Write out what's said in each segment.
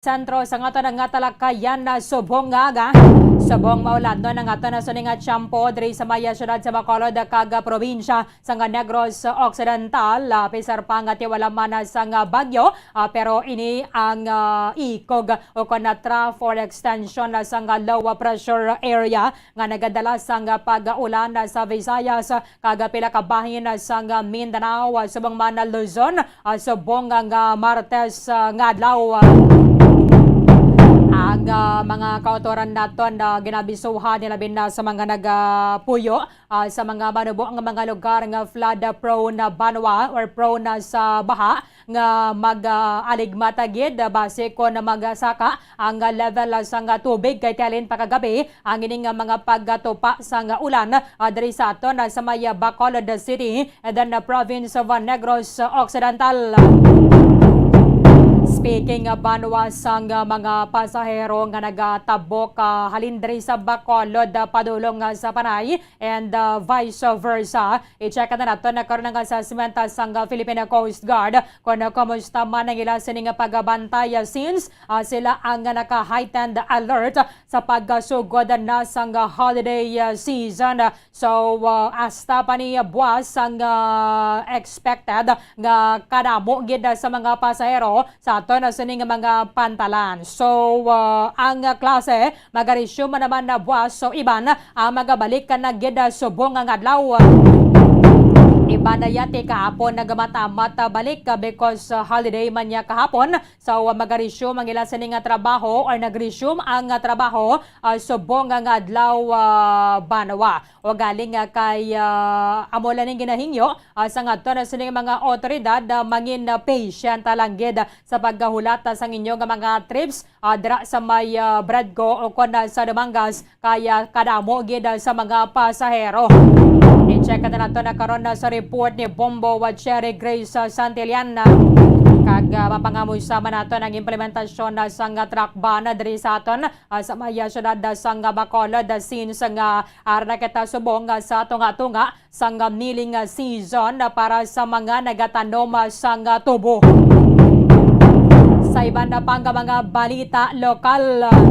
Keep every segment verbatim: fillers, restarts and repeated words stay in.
Sentro sang aton nga talakayan na subong nga aga. Subong maulan no ang aton na sini nga tiyempo diri sa may siyudad sa Bacolod kag probinsya sang Negros Occidental. Ah, pisar pa nga tiwala man na sang bagyo, ah, pero ini ang, ah, ikog o kon na trough or extension na sang low pressure area nga nagadala sang pag-ulan sa Visayas kag pila ka bahin sang Mindanao, subong man na Luzon, ah, subong nga Martes, ah, nga adlaw. Ang, ah, mga kautoran naton na ginabisuhan nila bin na sa mga nagapuyo, ah, sa mga manubo nga mga lugar nga flood prone na banwa or prone na sa baha nga mag, ah, aligmata gid, ah, base kon magasaka ang, ah, level, ah, sang, ah, tubig kay tialin pa kagabi ang ini nga mga pagkatupa sang, ah, ulan, ah, diri sa aton, ah, sa may, ah, Bacolod City, and then, ah, province of, ah, Negros Occidental. Speaking, ah, banwa sang, ah, mga pasahero nga nagatabok, ah, halin diri sa Bacolod, ah, padulong, ah, sa Panay, and, uh, vice versa. I-check na nato na karon ang assessment, uh, sang, uh, Philippine Coast Guard kung, uh, kumusta man ang ila sining pagbantay, uh, since, uh, sila ang naka-heightened alert sa pagsugod na sang, uh, holiday, uh, season. So, uh, hasta pa ni buwas ang, uh, expected nga kadamo gid sa mga pasahero sa aton sining mga pantalan. So, uh, ang klase magaresume naman na buwas, so iban ang magabalik na gid subong nga adlaw. Iban na yati kahapon nagmatamat balik, ah, because, ah, holiday man niya kahapon. So, ah, magaresume ang ila sini nga trabaho or nagresume ang, ah, trabaho, ah, subong nga adlaw, ah, banwa. O galing, ah, kay, ah, amo lang ning ginahingyo, ah, sa ngadto na sining mga otoridad, ah, mangin, ah, patient, ah, lang gid, ah, sa pagkahulat, ah, sang inyo nga mga trips, ah, dira sa may, ah, Bradco o kon, ah, sa Dumangas, kaya kadamo gid, ah, sa mga pasahero. I-check na nato na karon na sa report ni Bombo wa Cherry Grace, ah, Santillan, ah, kag, ah, mapangamusta man nato ang implementasyon na sang, ah, truck ban, ah, diri sa aton, ah, sa may, ah, syudad, ah, sang, ah, Bacolod, ah, since nga ara na kita subong, ah, sa tunga-tunga sang, ah, milling, ah, season, ah, para sa mga nagatanom, ah, sang, ah, tubo. Sa iban na pang mga balita lokal, ah,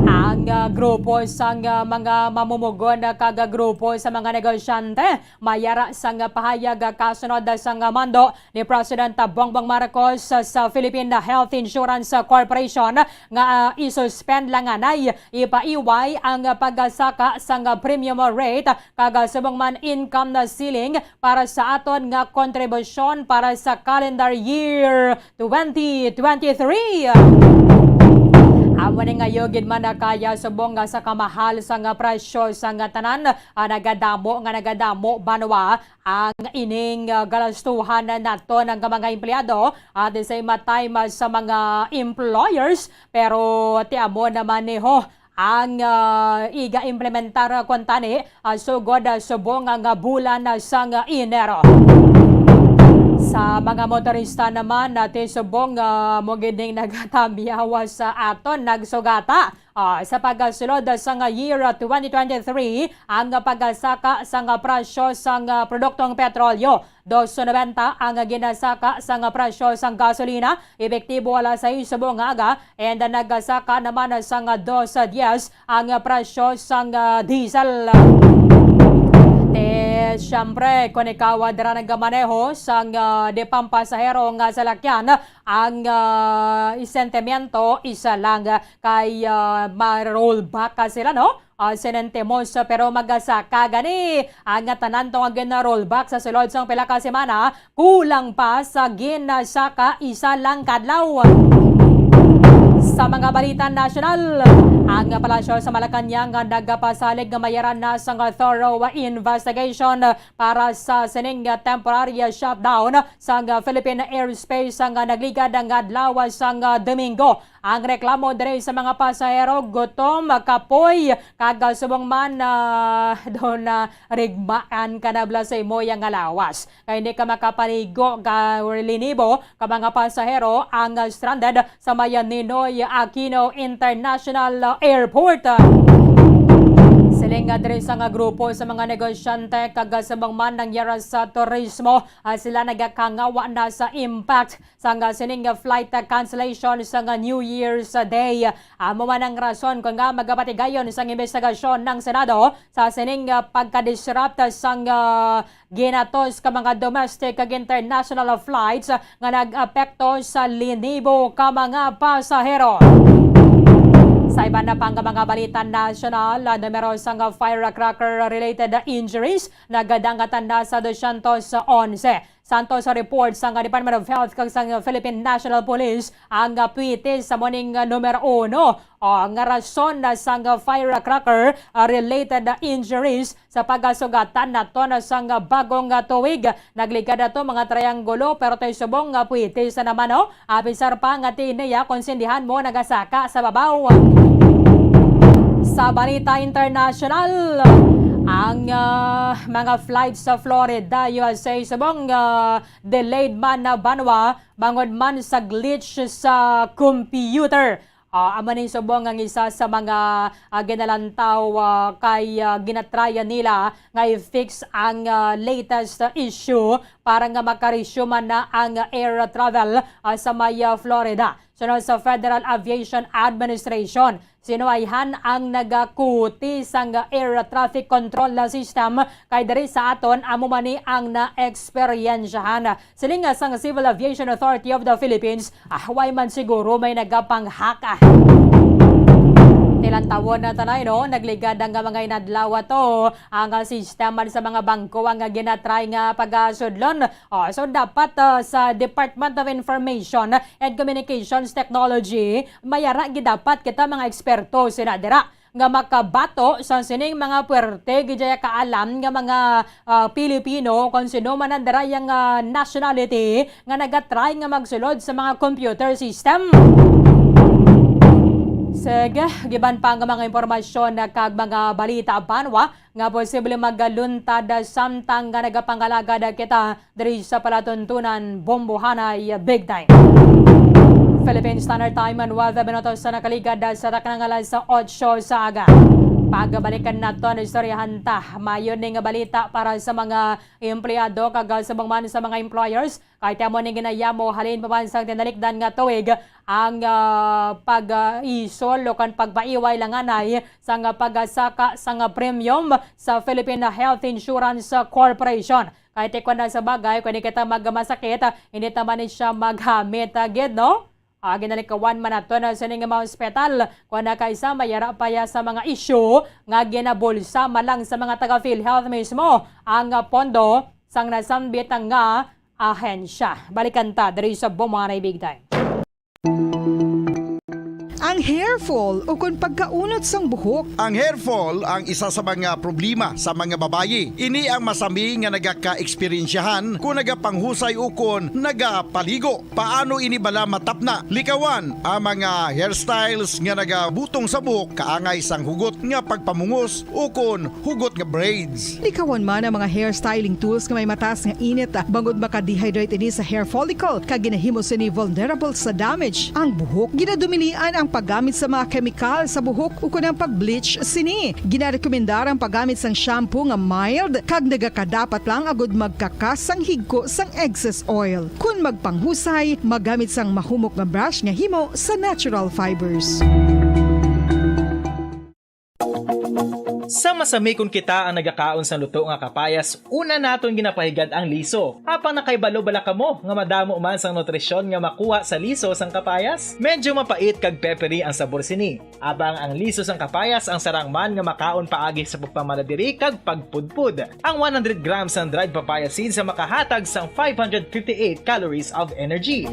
ang, ah, grupo sang, ah, mga mamumugon, ah, kag, ah, grupo sa mga negosyante mayara sang, ah, pahayag, ah, kasunod, ah, sang, ah, mando ni President, ah, Bongbong Marcos, ah, sa Philippine Health Insurance, ah, Corporation nga, ah, i-suspend lang anay ipaiway ang pagsaka sang premium rate kag subong man income na ceiling para sa aton nga kontribusyon para sa calendar year twenty twenty-three. Amo ni nga yugid man na kaya subong nga sa kamahal sang presyo sang tanan, ah, nagadamo nga nagadamo banwa ang ining, ah, galastuhan naton nga mga empleyado at the same time, ah, sa mga employers. Pero ti amo naman ni ho ang, ah, iga-implementar kuntani, ah, sugod, ah, subong nga bulan, ah, sang Enero. Sa mga motorista naman, ah, ti subong, ah, mo gid ning nagatamyaw sa aton nagsugata, ah, sa pagsulod sang year twenty twenty-three ang pagsaka sang presyo sang, ah, produktong petrolyo. Dos noventa ang ginasaka sang presyo sang gasolina, epektibo alas sais subong nga aga, and nagasaka naman sang dos dies ang presyo sang, ah, diesel. Te, siyempre, kung ikaw, ah, dira nagamaneho sang, ah, di pampasahero nga salakyan, ang, ah, sentimiento isa lang, ah, kay, ah, ma-rollback ka sila, no? Ah, sentimos, pero magasaka gani ang tanan to nga gina-rollback sa sulod sang pila ka semana, kulang pa sa ginasaka isa lang kadlaw. Sa mga balita nasyonal, ang palasyo sa Malacañang nga nagapasalig nga mayaran na sang thorough investigation para sa sining temporary shutdown sang Philippine airspace nga nagligad nga adlaw sang Domingo. Ang reklamo diri sa mga pasahero, gutom, kapoy, kag subong man, ah, daw na rigmaan ka na bala sa imo yang nga lawas. Kay hindi ka makapaligo ka linibo ka mga pasahero ang stranded sa may Ninoy Aquino International Airport. Siling nga diri sa nga grupo sa mga negosyante kag subong man nangyara sa turismo, ah, sila nagakangawa na sa impact sang, ah, sining, ah, flight, ah, cancellation sang, ah, New Year's, ah, Day. Amo man ang rason kon nga magapatigayon sang imbestigasyon ng Senado sa sining, ah, pagka-disrupt sang, ah, ginatos ka mga domestic kag international flights nga nag-apekto sa linibo ka mga pasahero. Sa iban na pang mga balita nasyonal, ah, numero sang firecracker-related injuries nagadangatan na sa dosyentos onse. Santo sa report sang Department of Health kag sang Philippine National Police, ang pwitis sa muning numero uno, o nga rason na sang firecracker, ah, related injuries sa pagasugatan naton sang bagong, ah, tuig. Nagligad ato mga triangulo, pero tay subong nga pwitis na naman, oh. Apisar pa nga ti niya konsindihan mo nagasaka sa babaw. Sa balita international, ang, ah, mga flight sa Florida, U S A, subong, ah, delayed man na banwa bangod man sa glitch sa computer. Ah, amo ning subong ang isa sa mga, ah, ginalantaw, ah, kay, ah, ginatraya nila nga i-fix ang, ah, latest, ah, issue para nga makaresume na ang air travel, ah, sa may, ah, Florida. Sunod sa Federal Aviation Administration, sinuwayhan ang nagakuti sang air traffic control na system kay diri sa aton amo man ni ang naeksperyensyahan. Siling nga sang Civil Aviation Authority of the Philippines, ah, way man siguro may nagapanghaka. Tilantawon na tanay, no? Nagligad ang mga inadlaw ato ang, ah, sistema sa mga bangko ang, ah, ginatry nga pagasudlon. Oh, so dapat, ah, sa Department of Information and Communications Technology, mayara gid dapat kita mga eksperto sina dira nga makabato sa sining mga puwerte gid kaalam nga mga, ah, Pilipino, kon sino man ang dira yang, ah, nationality nga nagatry nga magsulod sa mga computer system. Sige, giban pa nga mga impormasyon kag mga balita banwa nga posible magaluntad samtang nga nagapangalagad kita diri sa palatuntunan, Bombohanay Big Time. Philippine Standard Time, nuwebe minutos sa nakaligad sa taknang alas otso sa aga. Pagbalikan naton, istoryahan ta. Mayo ning balita para sa mga empleyado kag subong man sa mga employers. Kay ti amo ning ginayamo halin pa man sang tinalikdan nga tuig ang, ah, pag-isol o kan pagpaiway lang anay sang pagasaka sang premium sa Philippine Health Insurance Corporation. Kay ti kon sa bagay, kung di kita magmasakit, hindi ta man siya maghamit, ah, gid, no? Ah, ginalikawan man nato na sining mga ospital, kung na kaysa mayara pa ya sa mga issue nga ginabulsa man lang sa mga taga PhilHealth mismo ang, ah, pondo sang nasambit nga ahensya. Balikan ta diri sa Bombohanay Big Time. Ang hair fall ukon pagkaunot sang buhok. Ang hair fall ang isa sa mga problema sa mga babayi. Ini ang masami nga nagakaeksperyensyahan kon nagapanghusay ukon nagapaligo. Paano ini bala matapna? Likawan ang mga hairstyles nga nagabutong sa buhok kaangay sang hugot nga pagpamungos ukon hugot nga braids. Likawan man ang mga hair styling tools nga may mataas nga init, ah, bangod maka-dehydrate ini sa hair follicle, kag ginahimo sini vulnerable sa damage ang buhok. Ginadumilian ang paggamit sa mga kemikal sa buhok ukon ang pag-bleach sini. Ginarekomendar ang paggamit sang shampoo nga mild kag nagakadapat lang agud magkakas sang higko sang excess oil. Kon magpanghusay, maggamit sang mahumok nga brush nga himo sa natural fibers. Sa masami kon kita ang nagakaon sang luto nga kapayas, una naton ginapahigad ang liso. Apang nakahibalo bala kamo nga madamo man sang nutrisyon nga makuha sa liso sang kapayas? Medyo mapait kag peppery ang sabor sini. Apang ang liso sang kapayas ang sarang man nga makaon paagi sa pagpamanadiri kag pagpudpod. Ang one hundred grams sang dried papaya seeds ang makahatag sang five hundred fifty-eight calories of energy.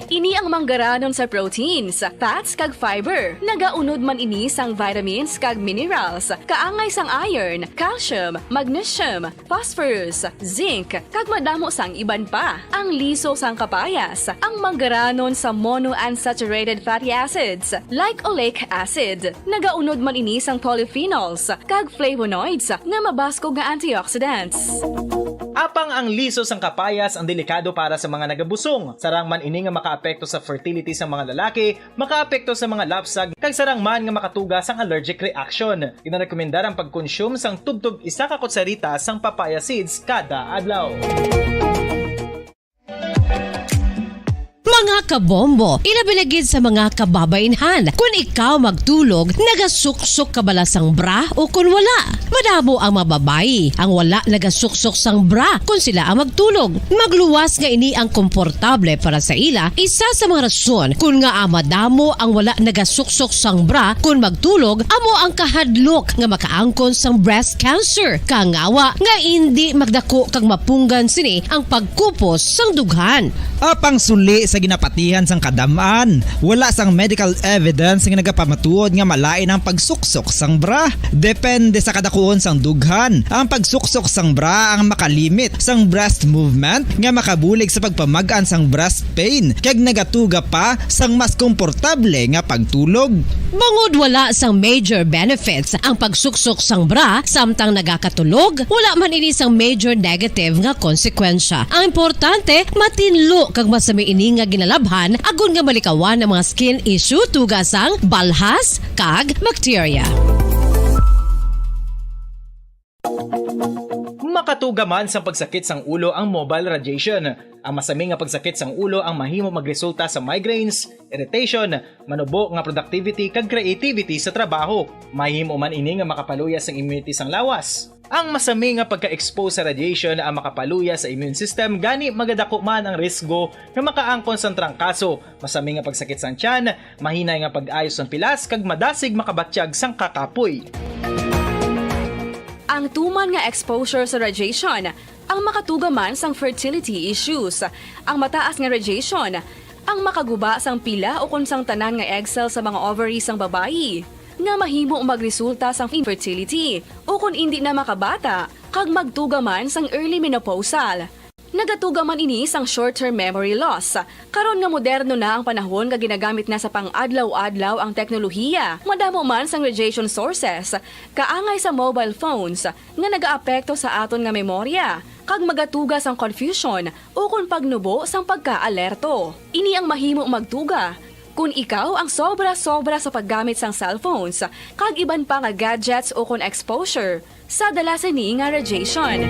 Ini ang manggaranon sa proteins, fats, kag fiber. Nagaunod man ini sang vitamins kag minerals, kaangay sang iron, calcium, magnesium, phosphorus, zinc, kag madamo sang iban pa. Ang liso sang kapayas, ang manggaranon sa monounsaturated fatty acids, like oleic acid. Nagaunod man ini sang polyphenols kag flavonoids nga mabaskog nga antioxidants. Apang ang liso sang kapayas ang delikado para sa mga nagabusong. Sarang man ini nga makaapekto sa fertility sang mga lalaki, makaapekto sa mga lapsag, kag sarang man nga makatuga sang allergic reaction. Ginarekomendar ang pagkonsume sang tubtob isa ka kutsarita sang papaya seeds kada adlaw. Mga kabombo, ilabi na gid sa mga kababainhan, kun ikaw magtulog, nagasuksok ka bala sang bra o kun wala? Madamo ang mga babayi ang wala nagasuksok sang bra kun sila ang magtulog. Magluwas nga ini ang komportable para sa ila, isa sa mga rason kun ngaa madamo ang wala nagasuksok sang bra kun magtulog amo ang kahadlok nga makaangkon sang breast cancer. Kangawa nga indi magdako kag mapunggan sini ang pagkupos sang dughan. Apang suli sa ginapatihan sang kadam-an, wala sang medical evidence nga nagapamatuod nga malain ang pagsuksok sang bra. Depende sa kadakuon sang dughan, ang pagsuksok sang bra ang makalimit sang breast movement nga makabulig sa pagpamag-an sang breast pain kag nagatuga pa sang mas komportable nga pagtulog. Bangod wala sang major benefits ang pagsuksok sang bra samtang nagakatulog, wala man ini sang major negative nga konsekwensya. Ang importante, matinlo kag masami ini nga ginalabhan agod nga malikawan ang mga skin issue tuga sang balhas kag bakterya. Makatuga man sang pagsakit sang ulo ang mobile radiation. Ang masami nga pagsakit sang ulo ang mahimo magresulta sa migraines, irritation, manubo nga productivity kag creativity sa trabaho. Mahimo man ini nga makapaluya sang immunity sang lawas. Ang masami nga pagka-expose sa radiation ang makapaluya sa immune system, gani magadako man ang risgo nga makaangkon sang trangkaso, masami nga pagsakit sang tiyan, mahinay nga pag-ayo sang pilas, kag madasig makabatyag sang kakapoy. Ang tuman nga exposure sa radiation ang makatuga man sang fertility issues. Ang mataas nga radiation ang makaguba sang pila ukon sang tanan nga egg cell sa mga ovary sang babayi, nga mahimo magresulta sang infertility ukon indi na makabata kag magtuga man sang early menopausal. Nagatuga man ini sang short-term memory loss. Karon nga moderno na ang panahon nga ginagamit na sa pang-adlaw-adlaw ang teknolohiya, madamo man sang radiation sources, kaangay sa mobile phones, nga nagaapekto sa aton nga memorya, kag magatuga sang confusion ukon pagnubo sang pagka-alerto. Ini ang mahimo magtuga kon ikaw ang sobra-sobra sa paggamit sang cellphones kag iban pa nga gadgets ukon exposure sa dala sini nga radiation.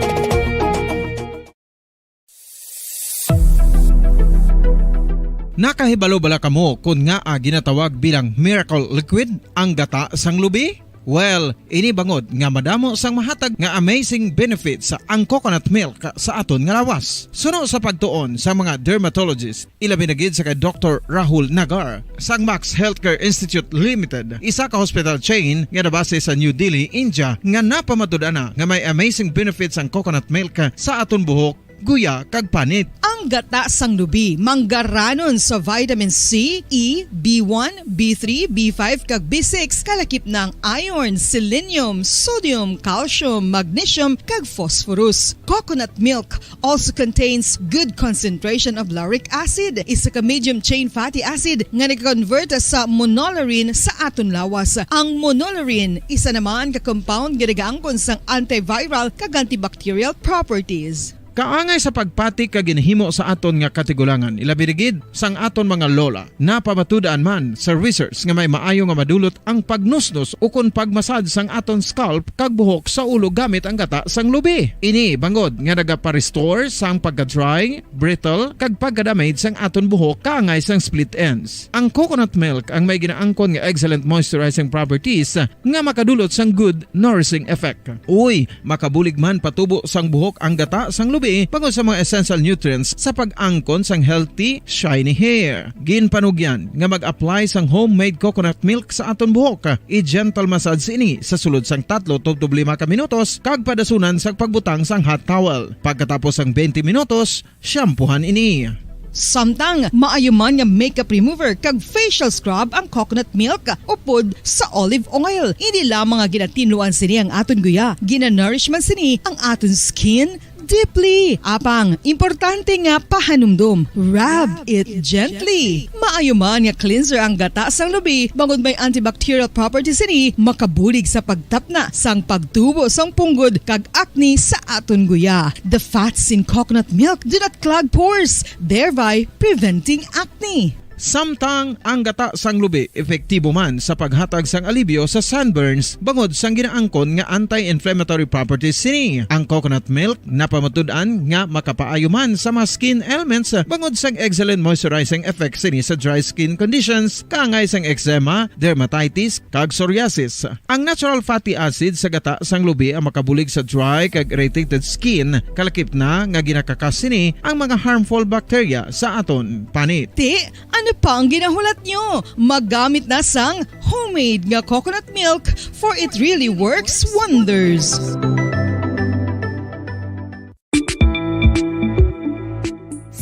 Nakahibalo bala kamo kon ngaa ginatawag bilang miracle liquid ang gata sang lubi? Well, ini bangod nga madamo sang mahatag nga amazing benefits ang coconut milk sa aton nga lawas. Suno sa pagtuon sa mga dermatologist, ilabi na gid sa kay Doktor Rahul Nagar sang Max Healthcare Institute Limited, isa ka hospital chain nga nabase sa New Delhi, India, nga napamatud-an na nga may amazing benefits ang coconut milk sa aton buhok, guya, kag panit. Ang gata sang lubi manggaranon sa vitamin C, E, B one, B three, B five, kag B six, kalakip na ang iron, selenium, sodium, calcium, magnesium, kag phosphorus. Coconut milk also contains good concentration of lauric acid, isa ka medium chain fatty acid nga nag-convert sa monolaurin sa aton lawas. Ang monolaurin isa naman ka compound nga nagaangkon sang antiviral kag antibacterial properties. Kaangay sa pagpati kag ginhimo sa aton nga katigulangan, ilabi na gid sang aton mga lola. Napamatud-an man sa research nga may maayo nga madulot ang pagnusnos ukon pagmasad sang aton scalp kag buhok sa ulo gamit ang gata sang lubi. Ini bangod nga nagapa-restore sang pagka-dry, brittle, kag pagka-damage sang aton buhok kaangay sang split ends. Ang coconut milk ang may ginaangkon nga excellent moisturizing properties nga makadulot sang good nourishing effect. Uy, makabulig man patubo sang buhok ang gata sang lubi bangod sa mga essential nutrients sa pag-angkon sang healthy, shiny hair. Ginpanugyan nga mag-apply sang homemade coconut milk sa aton buhok. I-gentle massage ini sa sulod sang tatlo tubtob lima ka minutos kag padasunan sa pagbutang sang hot towel. Pagkatapos sang twenty minutos, shampoohan ini. Samtang maayo man nga makeup remover kag facial scrub ang coconut milk upod sa olive oil. Hindi lamang nga ginatinluan sini ang aton guya, ginanourish man sini ang aton skin, Deeply. Apang, importante nga pahanumdom. Rub it gently. Maayo man nga cleanser ang gata sang lubi, bangod may antibacterial properties sini, makabulig sa pagtapna sang pagtubo sang punggod kag acne sa aton guya. The fats in coconut milk do not clog pores, thereby preventing acne. Samtang ang gata sang lubi epektibo man sa paghatag sang alibyo sa sunburns bangod sang ginaangkon nga anti-inflammatory properties sini. Ang coconut milk napamatud-an nga makapaayo man sa mga skin ailments bangod sang excellent moisturizing effect sini sa dry skin conditions, kaangay sang eczema, dermatitis, kag psoriasis. Ang natural fatty acid sa gata sang lubi ang makabulig sa dry kag irritated skin, kalakip na nga ginakakas sini ang mga harmful bacteria sa aton panit. Ti, ano pa ang ginahulat nyo? Maggamit na sang homemade nga coconut milk, for it really works wonders.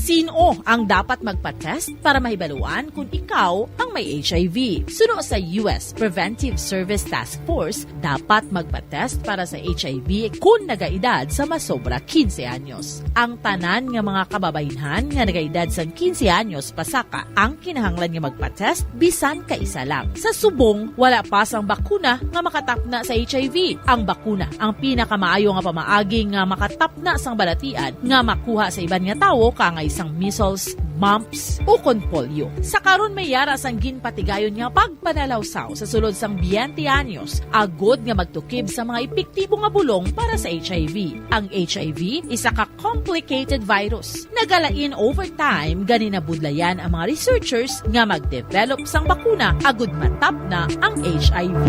Sino ang dapat magpa-test para mahibaluan kung ikaw ang may H I V? Suno sa U S Preventive Service Task Force, dapat magpa-test para sa H I V kung nagaedad sa masobra quince anyos. Ang tanan nga mga kababaynhan nga nagaedad sang quince anyos pasaka ang kinahanglan nga magpa-test bisan kaisa lang. Sa subong, wala pa sang bakuna nga makatapna sa H I V. Ang bakuna ang pinakamaayo nga pamaagi nga makatapna sang balatian nga makuha sa iban nga tawo, kaangay sang measles, mumps, ukon polio. Sa karon, may yara sang ginpatigayon nga pagpanalawsaw sa sulod sang twenty anyos, agod nga magtukib sa mga epektibo nga bulong para sa H I V. Ang H I V isa ka complicated virus. Nagalain over time, gani nabudlayan ang mga researchers nga mag-develop sang bakuna agud matapna ang H I V.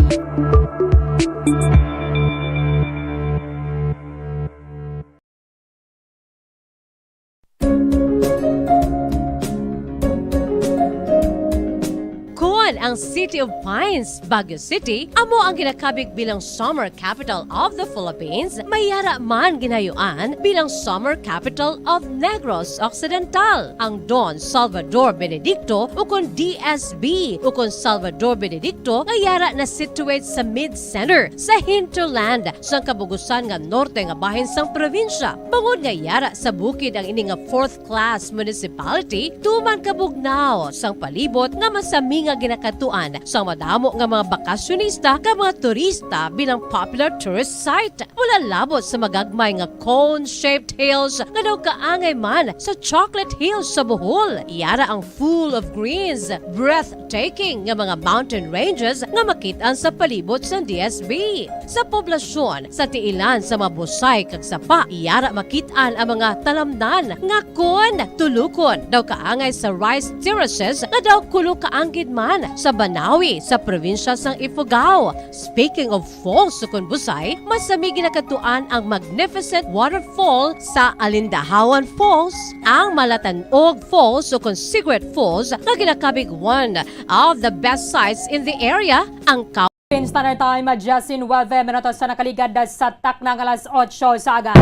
Kon ang City of Pines, Baguio City, amo ang ginakabig bilang Summer Capital of the Philippines, may yara man ginayuan bilang Summer Capital of Negros Occidental. Ang Don Salvador Benedicto, ukon D S B, ukon Salvador Benedicto, nga yara na situate sa mid-center sa hinterland sang kabugusan nga norte nga bahin sang probinsya. Bangod nga yara sa bukid ang ini nga fourth class municipality, tuman kabugnaw sang palibot nga masami nga ginakadtuan sang madamo nga mga bakasyonista kag mga turista bilang popular tourist site. Mula labot sa magagmay nga cone-shaped hills nga daw kaangay man sa Chocolate Hills sa Bohol, yara ang full of greens, breathtaking nga mga mountain ranges nga makit-an sa palibot sang D S B. Sa poblasyon, sa tiilan sa mga busay kag sapa, yara makit-an ang mga talamnan nga kon tulukon daw kaangay sa rice terraces nga daw kulo ka anggid man sa Banawi sa probinsya sang Ifugao. Speaking of falls ukon busay, masami ginakadtuan ang magnificent waterfall sa Alindahawan Falls, ang Malatanog Falls ukon Cigarette Falls nga ginakabig one of the best sights in the area, ang Philippine Standard Time, diyes nuebe minutos sa nakaligad sa takna nga alas otso sa aga.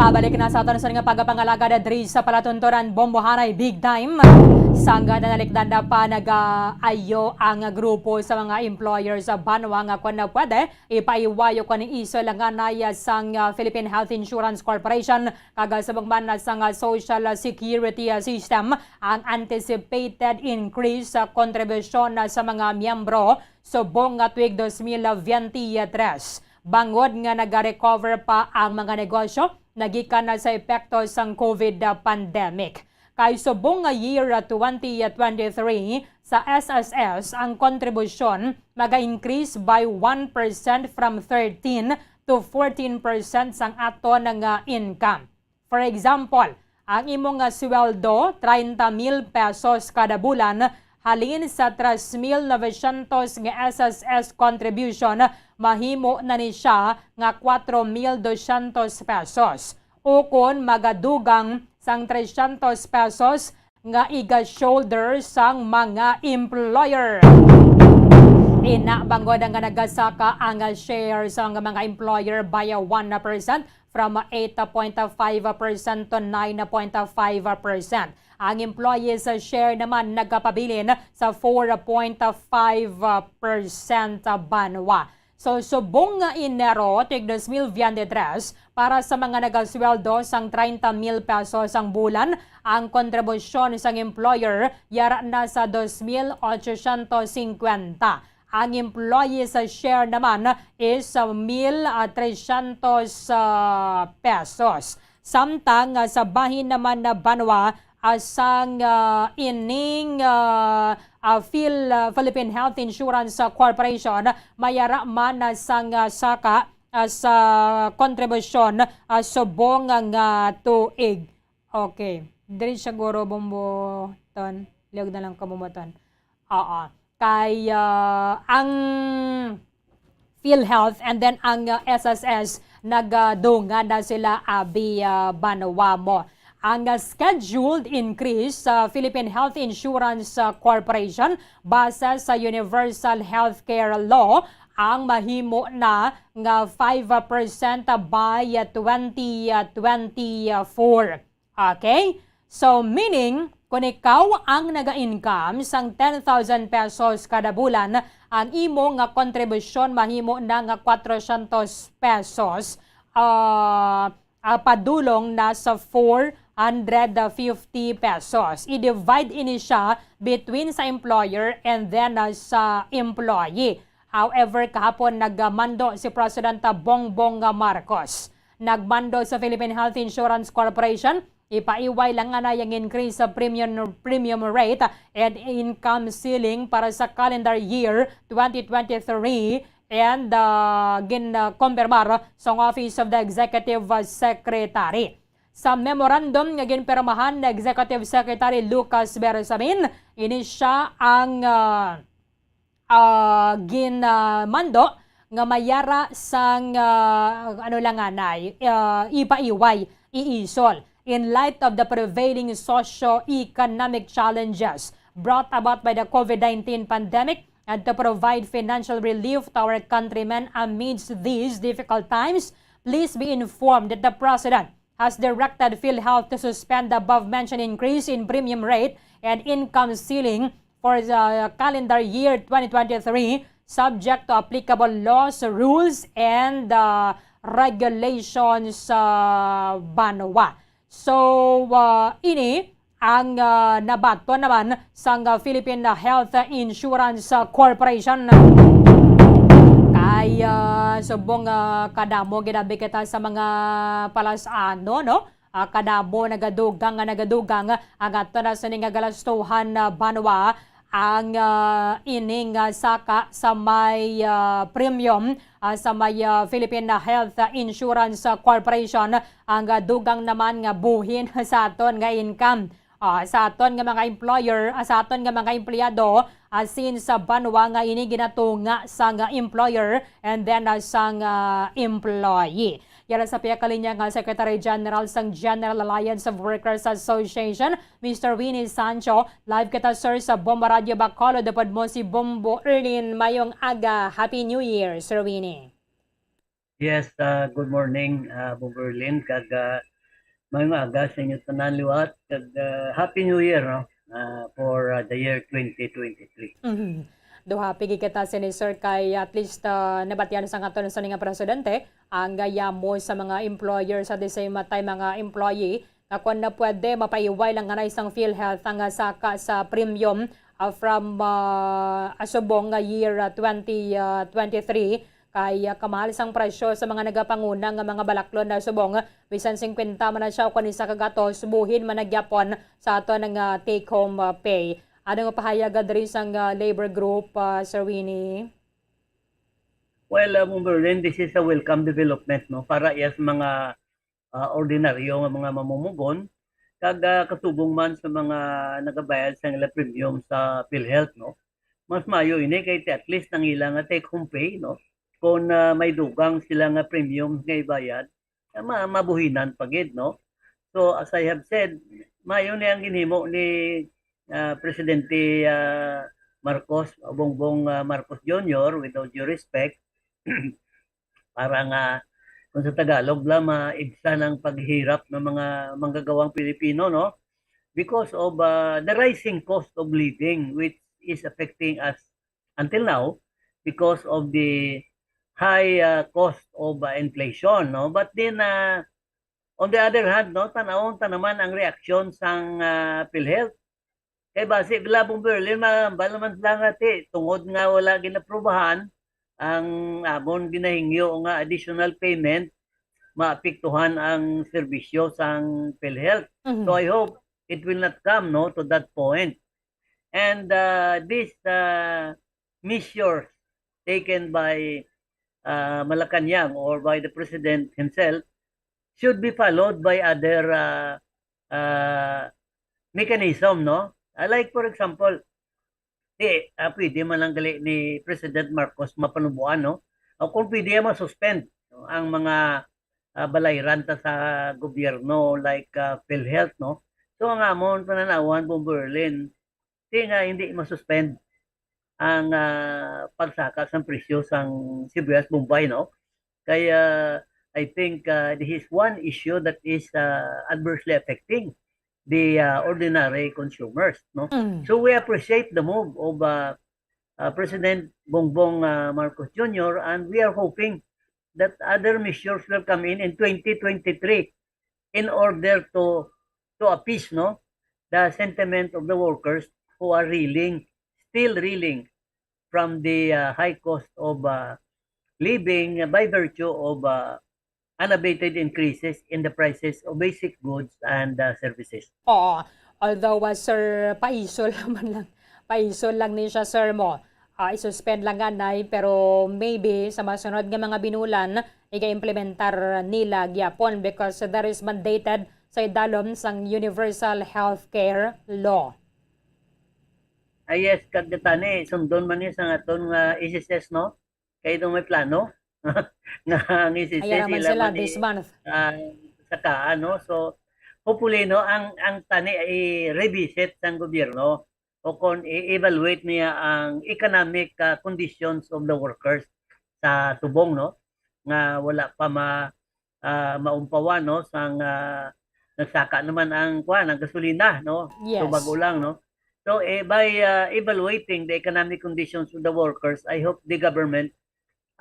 Pabalik na sa aton sa nga pagapangalagad diri sa palatuntunan, Bombohanay Big Time. Sangad na nalikdan na pa nagaayo ang grupo sa mga employer sa banwa nga kon na pwede, ipaiwayo ko ni iso lang anay sang, ah, Philippine Health Insurance Corporation kag, ah, subong man na sang, ah, Social Security, ah, System ang anticipated increase sa kontribusyon, ah, sa mga miyembro subong nga tuig dos mil veintitrés, bangod nga nagarecover pa ang mga negosyo nagikan na sa epekto sang COVID pandemic. Kay subong nga year twenty twenty-three, sa S S S ang kontribusyon maga-increase by one percent from thirteen to fourteen percent sang aton nga income. For example, ang imo nga sweldo, treinta mil pesos kada bulan, halin sa tres mil novecientos nga S S S contribution, mahimo na ni siya nga cuatro mil doscientos pesos, ukon magadugang sang trescientos pesos nga iga-shoulder sang mga employer. Ina, bangod nga nagasaka ang share sang mga employer by one percent, from eight point five percent to nine point five percent. Ang employees share naman nagapabilin sa four point five percent banwa. So, subong nga Enero, tig dos mil veintitrés, para sa mga nagasweldo sang treinta mil pesos ang bulan, ang kontribusyon sang employer yara na sa dos mil ochocientos cincuenta. Ang employee sa share naman is, ah, mil trescientos, ah, pesos. Samtang, ah, sa bahin naman na banwa, ah, sang, ah, ining, ah, ah, Phil-, ah, Philippine Health Insurance, ah, Corporation, mayara man, ah, sang, ah, saka, ah, sa kontribusyon, ah, subong nga tuig. Okay. Diri siguro, Bombo Ton. Liog na lang ka, Bombo Ton. Oo. Kay, ah, ang PhilHealth and then ang, ah, S S S, nagdungan na sila, abi, ah, banwa mo. Ang, ah, scheduled increase sa Philippine Health Insurance, ah, Corporation base sa Universal Healthcare Law ang mahimo na nga five percent by, ah, twenty twenty-four. Okay? So, meaning, kung ikaw ang naga-income sang ten thousand pesos kada bulan, ang imo nga kontribusyon mahimo na nga kwatrocientos pesos, ah, ah, padulong na sa four hundred fifty pesos. I-divide ini siya between sa employer and then, ah, sa employee. However, kahapon nagmando si President Bongbong Marcos. Nagmando sa Philippine Health Insurance Corporation, ipaiway lang anay ang increase sa premium, premium rate and income ceiling para sa calendar year twenty twenty-three, and, ah, gin, ah, konfirmar sa Office of the Executive, ah, Secretary. Sa memorandum nga ginpirmahan ni Executive Secretary Lucas Bersamin, ini siya ang, ah, ah, ginmando nga mayara sang, ah, ano lang anay, ah, ipaiway, iisol. In light of the prevailing socio-economic challenges brought about by the COVID nineteen pandemic and to provide financial relief to our countrymen amidst these difficult times, please be informed that the President has directed PhilHealth to suspend the above-mentioned increase in premium rate and income ceiling for the calendar year twenty twenty-three, subject to applicable laws, rules, and, uh, regulations sa banwa. So, uh, ini ang, ah, nabaton naman sang, ah, Philippine Health Insurance, ah, Corporation. Kay, ah, subong, ah, kadamo gid abi kita sa mga palasano, no? Ah, kadamo nagadugang nga nagadugang ang ato na sini nga galastuhan, ah, banwa ang, ah, ining, ah, saka sa may, ah, premium, ah, sa may, ah, Philippine Health Insurance Corporation, ang, ah, dugang naman nga buhin sa aton nga income. Ah, sa aton nga mga employer, ah, sa aton nga mga empleyado, ah, since sa banwa nga ini ginatunga sang, ah, employer and then, ah, sang, ah, employee. Yara sa pihak kalinya nga Secretary General sang General Alliance of Workers Association, Mister Winnie Sancho. Live kita, sir, sa Bomba Radio Bacolod. Upod mo si Bombo Erlin. Mayong aga. Happy New Year, Sir Winnie. Yes, uh, good morning, uh, Bombo Erlin. Kag, uh, mayong aga sa inyo tanan liwat. Kag, uh, Happy New Year, no? Uh, for, uh, the year twenty twenty-three. Mhm. Do happy gid kita sini, sir, kay at least, uh, nabatian sa aton sa nga presidente ang gayamo sa mga employer sa the same time mga employee nga kung na pwede, mapaiway lang nga na isang PhilHealth ang, ah, saka sa premium, ah, from, ah, asubong nga year, ah, twenty, ah, twenty-three. Kay, ah, kamahal sang presyo sa mga nagapanguna nga mga balaklon na subong, bisan singkwenta man na siya o kung isa ka gatos, buhin man na gyapon sa aton nga take-home, ah, pay. Ano nga pahayag, ah, diri sang, ah, labor group, ah, Sir Winnie? Well, ah, Ma'am Berlin, this is a welcome development, no, para iya sa mga ah, ordinaryo nga mga mamumugon, kag, ah, kasubong man sa mga nagabayad sa ila premium sa PhilHealth, no? Mas maayo ini kay ti-, at least ang ila nga take home pay, no? Kung, ah, may dugang sila nga premium nga ibayad, ah, ma-, mabuhinan pa gid, no? So, as I have said, maayo ni ang ginhimo ni, ah, Presidente, ah, Marcos, Bongbong, ah, Marcos Junior, with all due respect, para nga, kung sa Tagalog la, maibsan ang paghirap ng mga manggagawang Pilipino, no? Because of, uh, the rising cost of living, which is affecting us until now because of the, high, ah, cost of, ah, inflation, no? But then, ah, on the other hand, no, tan-awon ta naman ang reaksyon sang, ah, PhilHealth. Kay basi bala, Bong Berlin, mahambal naman sila nga ti, tungod nga wala ginaprubahan ang amon ginahingyo nga additional payment, maapektuhan ang serbisyo sang PhilHealth. Mhm. So I hope it will not come, no, to that point. And, uh, this, uh, measures taken by, uh, Malacañang or by the president himself should be followed by other, uh, uh, mechanism, no? Uh, like, for example, di, ah, pwede man lang gali ni President Marcos mapanubuan, no? O kung pwede, ma-suspend, no, ang mga, ah, balayran ta sa gobyerno, like, ah, PhilHealth, no? So, ang amon pananawan, Bong Berlin, di nga hindi ma-suspend ang, ah, pagsaka sang presyo sang sibuyas Bombay, no? Kaya, I think, ah, this is one issue that is, ah, adversely affecting the, ah, ordinary consumers, no? Mm. So we appreciate the move of, ah, ah, President Bongbong, ah, Marcos Junior, and we are hoping that other measures will come in in twenty twenty-three in order to, to appease, no, the sentiment of the workers who are reeling, still reeling from the, uh, high cost of, uh, living by virtue of, uh, unabated increases in the prices of basic goods and, uh, services. Oo. Although, uh, sir, paisol man lang, paisol lang ni siya, sir, mo. Ah, i-suspend lang anay, pero maybe sa masunod nga mga binulan, iga-implementar nila gyapon because that is mandated sa idalom sang Universal Healthcare Law. Ah, yes, kag tani, sundon man ni sang aton nga S S S, no? Kay daw may plano nga ang S S S Ay, araman sila sila man this i-, month. ah, sakaan, no? So, hopefully, no, ang, ang tani i-revisit sang gobyerno o kon i-evaluate niya ang economic, ah, conditions of the workers sa subong, no, nga wala pa ma-, ah, maumpawan, no, sang, ah, nagsaka naman ang, kuwan, ang gasolina, no? Yes. So, bago lang, no? So, eh, by, ah, evaluating the economic conditions of the workers, I hope the government,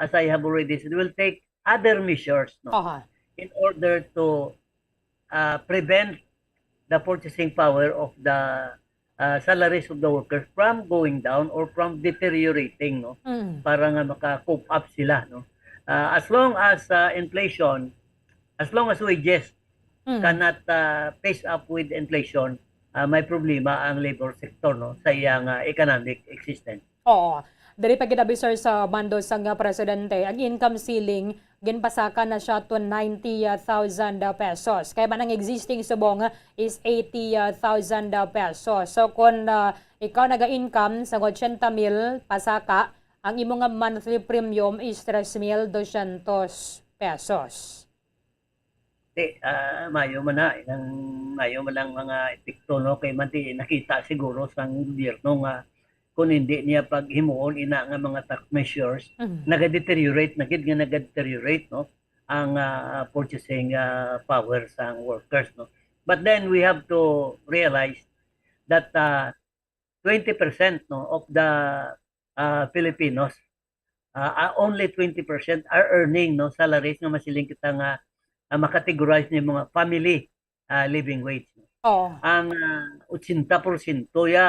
as I have already said, will take other measures, no, Aha. in order to, ah, prevent the purchasing power of the, ah, salaries of the workers from going down or from deteriorating, no? Mm. Para nga maka-cope up sila, no? Ah, as long as, ah, inflation, as long as wages Mm. cannot, ah, pace up with inflation, ah, may problema ang labor sector, no, sa iyang, ah, economic existence. Oo. Diri pa gid abi, sir, sa bando sang, ah, presidente, ang income ceiling ginpasaka na siya to ninety thousand pesos. Kay man ang existing subong is eighty thousand pesos. So, kung, ah, ikaw naga-income sa eighty mil pasaka, ang imo nga monthly premium is tres mil dosyentos pesos. Di, ah, mayo man na, inang mayo man ang mga epekto, no? Kay man di nakita siguro sang gobyerno nga kung hindi niya paghimuon ina nga mga tax measures, Mhm. nagadeteriorate na gid nga nagadeteriorate, no, ang, ah, purchasing, ah, power sang workers, no? But then we have to realize that, ah, twenty percent, no, of the, ah, Filipinos, ah, ah, only twenty percent are earning, no, salaries nga masiling kita nga, ah, makategorize ni mga family, ah, living wage. Oo. Ang, ah, eighty percent ya,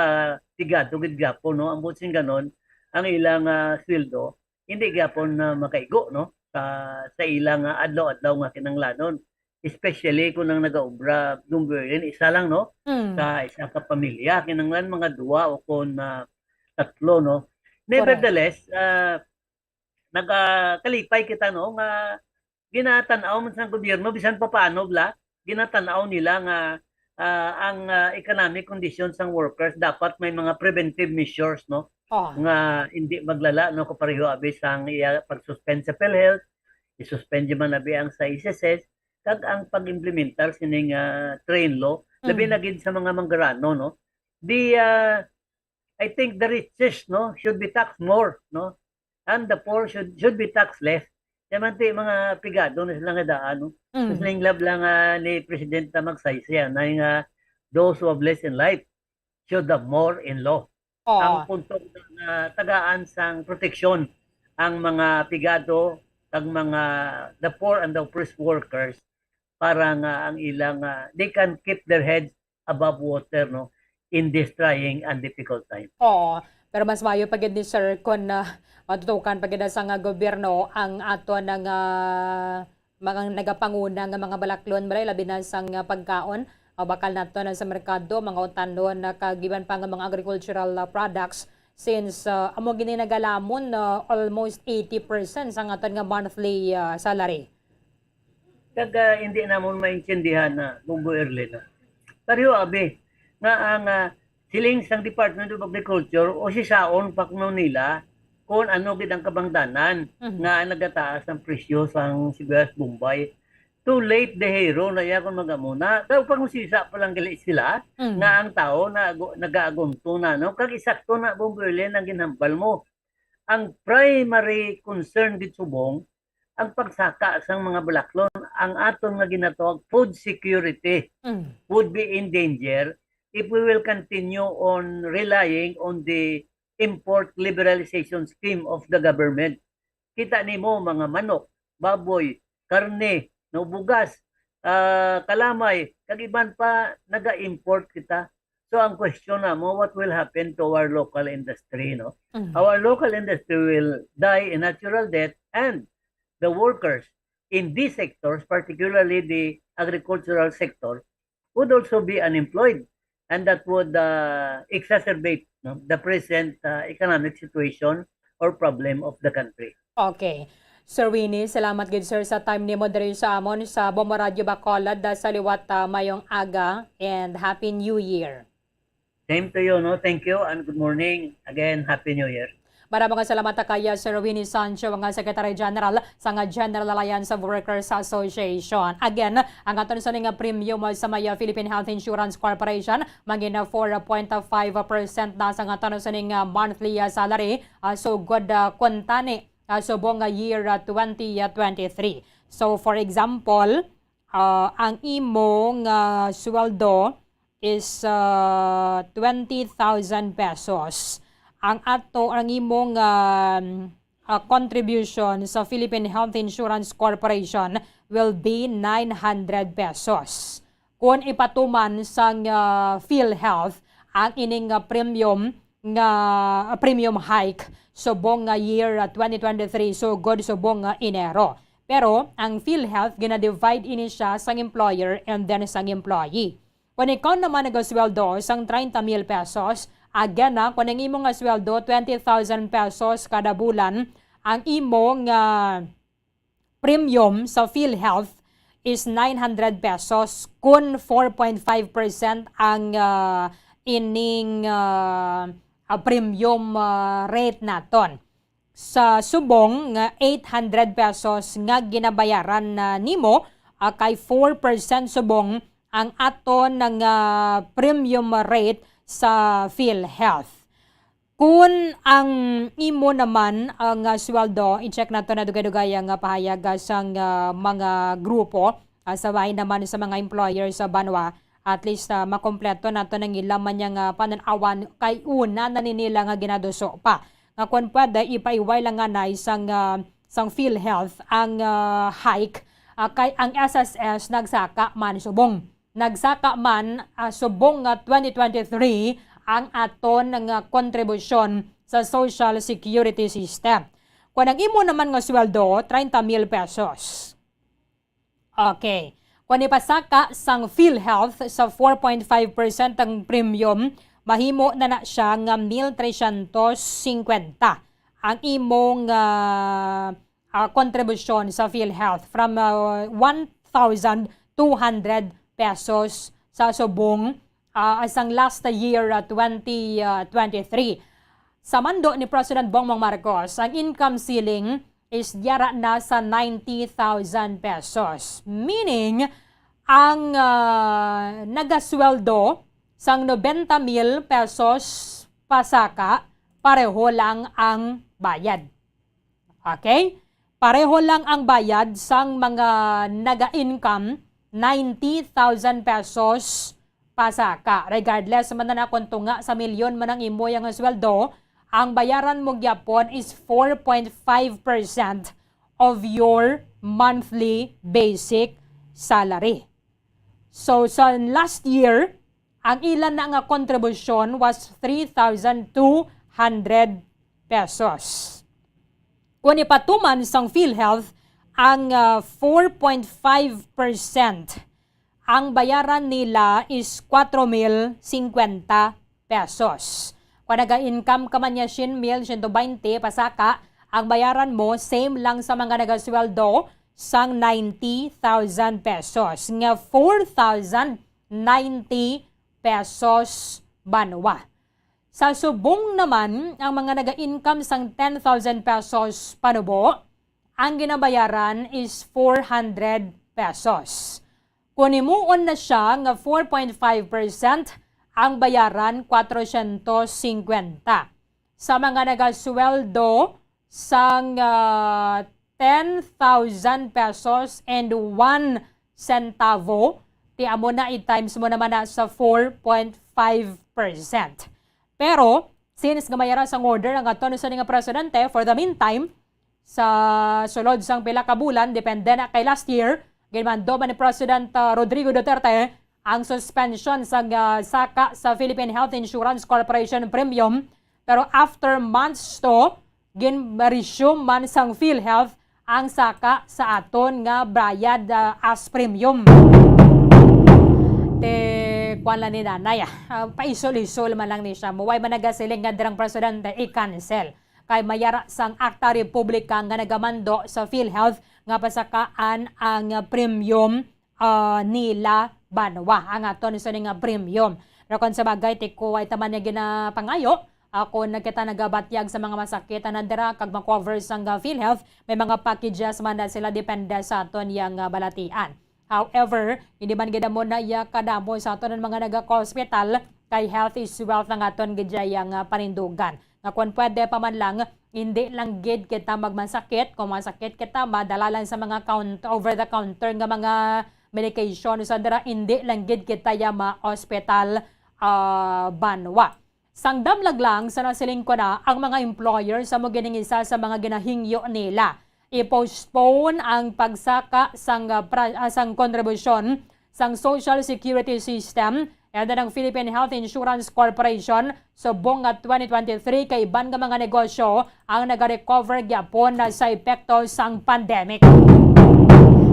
pigado gid gyapon, no, ang buot sing ganon, ang ilang, ah, sweldo hindi gyapon na makaigo, no, sa, sa ilang, ah, adlaw-adlaw nga kinahanglanon. Especially kung ang nagaobra, Bong Berlin, isa lang, no? Mm. Sa isa ka pamilya, kinahanglan mga duwa o kung, ah, tatlo, no? Correct. Nevertheless, ah, nagakalipay kita, no, nga ginatan-aw man sa gobyerno, bisan pa paano, bla, ginatan-aw nila nga, ah, ang, ah, economic condition sang workers dapat may mga preventive measures, no? Oh. Nga hindi maglala, no, kapareho abi sang iya pag-suspend sa PhilHealth, i-suspend man abi ang sa S S S, kag ang pag-implementar sining, ah, train law, labi Mm. na gid sa mga manggarano, no? The, ah, I think the richest, no, should be taxed more, no? And the poor should, should be taxed less. Kaya man ti, mga pigado na sila nga daan, no? Mm. Mas linglab lang, ah, ni President na magsaysay, na yung, ah, those who have less in life should have more in law. Oo. Ang punto nga tagaan sang proteksyon ang mga pigado, ang mga the poor and the oppressed workers para nga ang ilang, ah, they can keep their heads above water, no, in this trying and difficult time. Oo, pero mas maayo pa gid ni, sir, kung, ah, matutukan pa gid sa nga gobyerno ang ato nga mga nagapanguna nga mga balaklon, balay, labi na sang, ah, pagkaon, ah, bakal nato na sa merkado, mga utanon, na kag iban pa nga mga agricultural, ah, products, since, ah, amo gini nagalamon na almost eighty percent sang aton nga monthly, ah, salary. Kag, ah, hindi namon maintindihan na, Bonggo Erlin, na pareho abi nga ang, ah, siling sang Department of Agriculture, usisaon pa kuno nila kung ano gid ang kabangdanan Mhm. nga nagataas ang presyo sang sibuyas Bombay. Too late, dehero na iya kung magamuna. Daw pangusisa pa lang gali sila Mhm. nga ang tao na agu-, nagaagunto na, no? Kag isakto na, Bonggo Erlin, ang ginhambal mo. Ang primary concern gid subong ang pagsaka sang mga balaklon, ang aton nga ginatawag food security Mm. would be in danger if we will continue on relying on the import liberalization scheme of the government. Kita nimo, mga manok, baboy, karne, no, bugas, ah, kalamay, kag iban pa, naga-import kita. So, ang question namo, what will happen to our local industry, no? Mm. Our local industry will die a natural death, and the workers in these sectors, particularly the agricultural sector, would also be unemployed. And that would, uh, exacerbate, no, the present, uh, economic situation or problem of the country. Okay. Sir Winnie, salamat gid, sir, sa time nimo diri sa amon sa Bombo Radio Bacolod, ah, sa liwat, ah, mayong aga and Happy New Year. Same to you, no? Thank you and good morning. Again, Happy New Year. Maraming salamat kay, ah, Sir Winnie Sancho, nga Secretary General sa nga General Alliance of Workers Association. Again, ang aton sa nga premium sa may, ah, Philippine Health Insurance Corporation, mangin four point five percent na sa nga aton sa nga monthly, ah, salary. Ah, so good, ah, kuntani, ah, subong nga year, ah, twenty twenty-three. So, for example, ah, ang imo nga sweldo is, ah, twenty thousand pesos. Ang ato, ang imo nga, ah, contribution sa Philippine Health Insurance Corporation will be nine hundred pesos. Kung ipatuman sang, ah, PhilHealth ang ining, ah, premium nga, ah, premium hike subong nga year, ah, twenty twenty-three, so good subong nga Enero. Pero ang PhilHealth, gina-divide ini siya sang employer and then sang employee. Kung ikaw naman nagasweldo sang treinta mil pesos, again na, kung ang imo nga sweldo twenty thousand pesos kada bulan, ang imo nga premium sa PhilHealth is nine hundred pesos, kun four point five percent ang, ah, ining, ah, ah, premium, ah, rate naton. Sa subong nga eight hundred pesos nga ginabayaran na nimo, ah, kay four percent subong ang aton nga premium rate sa PhilHealth. Kun ang imo naman, ah, nga sweldo, i-check nato na dugay-dugay ang, ah, pahayag, ah, sang, ah, mga grupo, ah, sa bahin naman sa mga employer sa banwa, at least, ah, makompleto nato nang ila man yang, ah, panan-awan kay una na ni nila nga ginaduso pa. Nga kung pwede, ipaiway lang nga na sang, ah, sang PhilHealth ang, ah, hike, ah, kay ang S S S nagsaka man subong. Nagsaka man, ah, subong nga twenty twenty-three ang aton nga kontribusyon sa Social Security System. Kung ang imo naman nga sweldo, treinta mil pesos. Okay. Kung ipasaka sang PhilHealth sa four point five percent ang premium, mahimo na na siya nga mil tresyentos singkwenta ang imong, ah, ah, kontribusyon sa PhilHealth from, ah, one thousand two hundred pesos sa subong, ah, sang last year, ah, twenty, ah, twenty-three. Sa mando ni President Bongbong Marcos, ang income ceiling is yara na sa ninety thousand pesos. Meaning, ang, ah, nagasweldo sang nobenta mil pesos pasaka, pareho lang ang bayad. Okay? Pareho lang ang bayad sang mga naga-income ninety thousand pesos pasaka. Regardless man na kung tunga sa milyon man ang imo yang sweldo, ang bayaran mo gyapon is four point five percent of your monthly basic salary. So, sa last year, ang ila na nga kontribusyon was three thousand two hundred pesos. Kung ipatuman sang PhilHealth, ang, ah, four point five percent, ang bayaran nila is kwatro mil singkwenta pesos. Kung naga-income ka man niya siyam mil siyento baynte pasaka, ang bayaran mo same lang sa mga nagasweldo sang ninety thousand pesos, nga four thousand ninety pesos banwa. Sa subong naman, ang mga naga-income sang ten thousand pesos panubo, ang ginabayaran is four hundred pesos. Kung himuon na siya nga four point five percent, ang bayaran, kwatro siyento singkwenta. Sa mga nagasweldo sang, ah, ten thousand pesos and one centavo, ti amo na, i-times mo naman na sa four point five percent. Pero, since nga may ara sang order ang aton sa nga presidente, for the meantime, sa sulod sang pila ka bulan, depende na kay last year, ginmando man ni President, ah, Rodrigo Duterte ang suspension sa, ah, saka sa Philippine Health Insurance Corporation premium. Pero after months to, gin-resume man sang PhilHealth ang saka sa aton nga bayad, ah, as premium. Te, kuwan lang ni nanay, ah. Ah, paisol-isol man lang ni siya. Muway man nagasiling nga dirang presidente, i-cancel. Kay may ara sang Akta Republika nga nagamando sa PhilHealth nga pasakaan ang premium, ah, nila banwa, ang aton sa nga premium. Pero kung sa bagay, tikuway taman niya ginapangayo, ah, kung kita nagabatyag sa mga masakit, ah, nandira kag ma-cover sang, ah, PhilHealth, may mga packages man na sila depende sa aton yang, ah, balatian. However, hindi man gid amo na iya kadamo sa aton ang mga naga-hospital, kay health is wealth ang aton gid iya nga panindugan. Nga kung pwede pa man lang, hindi lang gid kita magmasakit. Kung masakit kita, madala lang sa mga count-, over the counter nga mga medication. Sa dira, hindi lang gid kita ya ma-hospital, ah, banwa. Sang damlag lang sa nasiling ko na, ang mga employer sa mo gining isa sa mga ginahingyo nila i-postpone ang pagsaka sang, ah, pra-, ah, sang kontribusyon sang Social Security System and ang Philippine Health Insurance Corporation subong nga twenty twenty-three, kay iban nga mga negosyo ang nagarecover gyapon na sa epekto sang pandemic.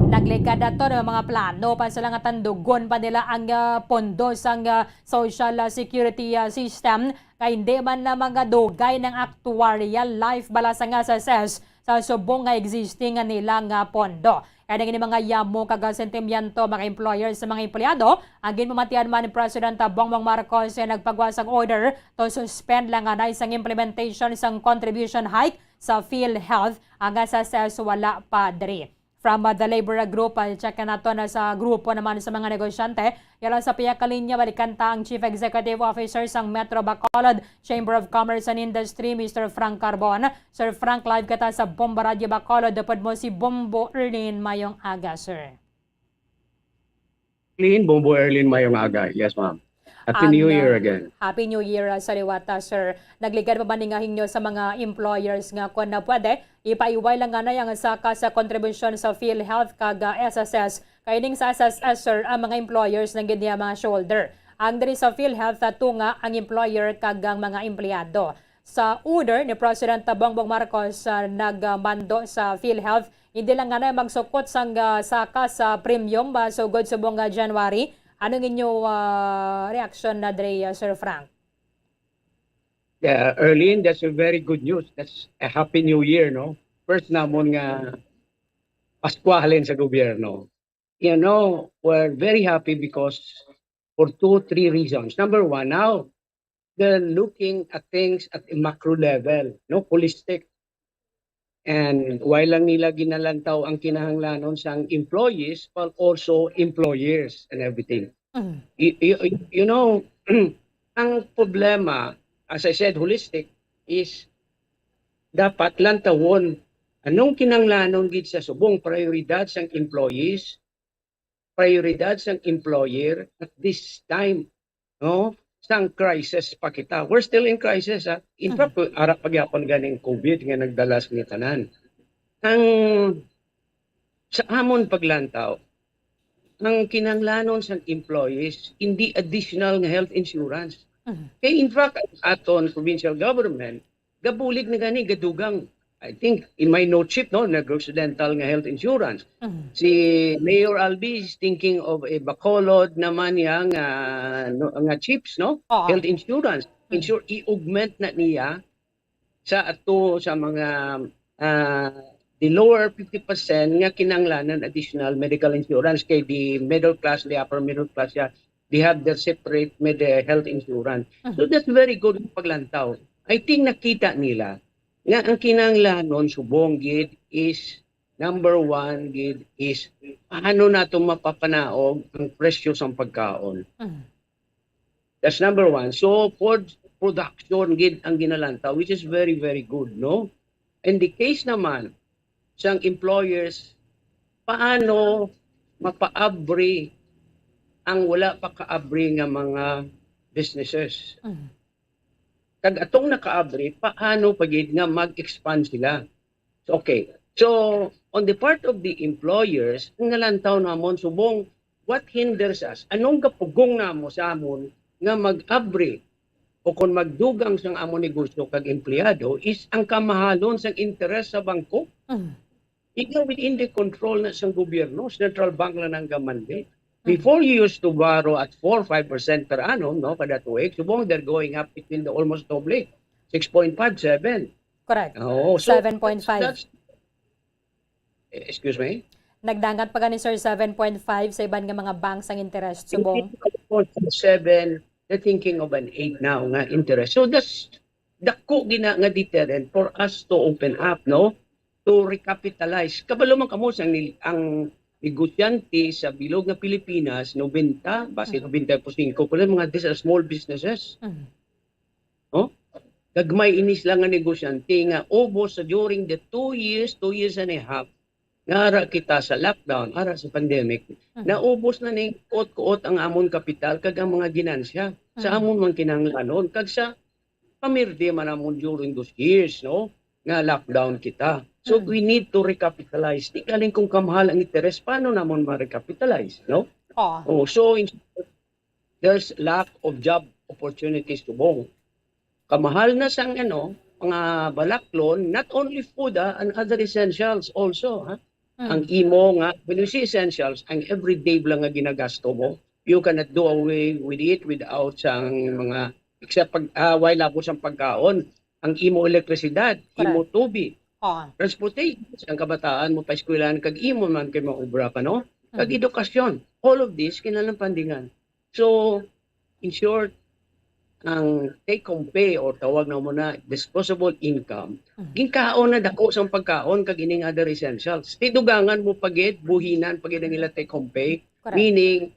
Nagligad ato ng mga plano pa sila nga tandugon pa nila ang, ah, pondo sang, ah, Social, ah, Security, ah, System, kay hindi man na mga dugay ng actuarial life bala sa nga S S S sa subong nga existing nga nila nga pondo. Kaya nga ini mga yamo kag sentimiento, mga employers sa mga empleyado, ang ginpamatian man ni President Bongbong Marcos nga nagpagawa sang order to suspend lang anay sang implementation sang contribution hike sa PhilHealth, ang S S S wala pa diri. From, uh, the labor group, uh, check nato na sa grupo naman sa mga negosyante. Yara sa pihak ka linya, balikan ta ang Chief Executive Officer sang Metro Bacolod Chamber of Commerce and Industry, Mister Frank Carbon. Sir Frank, live kita sa Bomba Radio Bacolod. Upod mo si Bombo Erlin. Mayong aga, sir. Clean, Bombo Erlin, mayong aga. Yes, ma'am. Happy New Year, uh, again. Happy New Year, uh, sa liwat, uh, sir. Nagligad pa ba ni nga hingyo sa mga employers nga kung na pwede, ipaiway lang nga na ang saka sa kontribusyon sa PhilHealth kag, uh, S S S? Kay ning sa S S S, sir, ang mga employers lang gid niya mga shoulder. Ang diri sa PhilHealth, uh, tunga ang employer kag ang mga empleyado. Sa order ni President Bongbong Marcos, ah, nagmando sa PhilHealth, hindi lang nga na magsukot sang, ah, saka sa premium, ah, sugod subong nga January. Anong inyo, ah, reaksyon na dre, ah, Sir Frank? Yeah, Erlene, that's a very good news. That's a happy new year, no? First namon nga Pasko halin sa gobyerno. You know, we're very happy because for two, three reasons. Number one, now they're looking at things at a macro level, no, holistic. And why lang nila ginalantaw ang kinahanglanon sang employees, but also employers and everything. Mm. Y-, y-, y-, you know, ang problema, as I said, holistic, is dapat lantawon anong kinahanglanon gid sa subong, prioridad sang employees, prioridad sang employer at this time, no? sang crisis pa kita. We're still in crisis, ha? In fact, ara pa gyapon ganing COVID nga nagdala sa tanan. Ang sa amon paglantaw, ang kinahanglanon sang employees, hindi additional nga health insurance. Mhm. Kay in fact, ang aton provincial government, gabulig na gani, gadugang. I think in my note sheet, no, nag-, accidental nga health insurance. Mhm. Si Mayor Albi is thinking of a Bacolod naman niya nga, no, nga chips, no? Oo. Health insurance. Mhm. Ensure, i-augment na niya sa ato sa mga, ah, the lower fifty percent nga kinahanglanan additional medical insurance, kay the middle class, the upper middle class, yeah, they have their separate med-, health insurance. Mhm. So that's very good nga paglantaw. I think nakita nila nga ang kinahanglanon subong gid is, number one gid is, paano nato mapapanaog ang presyo sang pagkaon? Mhm. That's number one. So, food production gid ang ginalantaw, which is very, very good, no? In the case naman sang employers, paano mapaabri ang wala pa kaabri nga mga businesses? Mhm. Kag atong nakaabri, paano pa gid nga mag-expand sila? So, okay. So, on the part of the employers, ang nalantaw namon, subong, what hinders us? Anong gapugong namo sa amon nga mag-abri o kon magdugang sang amon negosyo kag empleyado is ang kamahalon sang interes sa bangko? Mm. Ikaw, within the control na sang gobyerno, central bank lang nang gamande. Mm. Before, you used to borrow at four, five percent per annum, no, kada tuig. Subong, they're going up between the almost doble, six point five, seven. Correct. Oo, so, seven point five. That's, eh, excuse me? Nagdangat pa gani, sir, seven point five sa iban nga mga banks ang interest, subong. Seven, they're thinking of an eight now nga interest. So, that's dako gina nga deterrent for us to open up, no? To recapitalize. Kabalo man kamo sang nil-, ang negosyante sa bilog nga Pilipinas, nobenta, basi Mm. nobenta y singko, kung mga, these are small businesses. Mm. No? Gagmay ini sila nga negosyante nga ubos sa during the two years, two years and a half, nga ara kita sa lockdown, ara sa pandemic, Mhm. naubos na ning kuot-kuot ang amon kapital kag ang mga ginansya sa Mhm. amon man kinahanglanon kag sa pamirdi man amon during those years, no, nga lockdown kita. So, Mhm. we need to recapitalize. Di galing kung kamahal ang interes, paano namon ma-recapitalize, no? Oh. Oh, so, in, there's lack of job opportunities, subong. Kamahal na sang, ano, mga balaklon, not only food, ah, and other essentials also, ha? Mm. Ang imo nga, when you see essentials, ang everyday lang nga ginagasto mo, you cannot do away with it without sang mga, except pag, ah, way labot sang pagkaon, ang imo elektrisidad, imo Correct. tubig, Oo. transportation, ang kabataan mo pa eskwelahan, kag imo man kay maobra pa, no? Kag Mm. edukasyon, all of this, kinahanglan pandingan. So, in short, ang take-home pay or tawag na mo na disposable income, Mhm. ginkaon na dako sang pagkaon kag ining other essentials. Ti dugangan mo pa gid, buhinan pa gid ang ila take-home pay, Correct. meaning,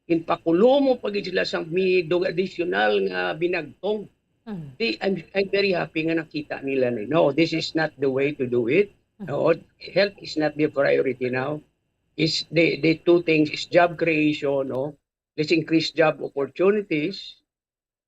ginpakulo mo pa gid sila sang may dug-, additional nga binagtong. Mhm. Ti, I'm, I'm very happy nga nakita nila na, no, this is not the way to do it. Mhm. No, health is not the priority now. Is the, the two things is job creation, no? Let's increase job opportunities,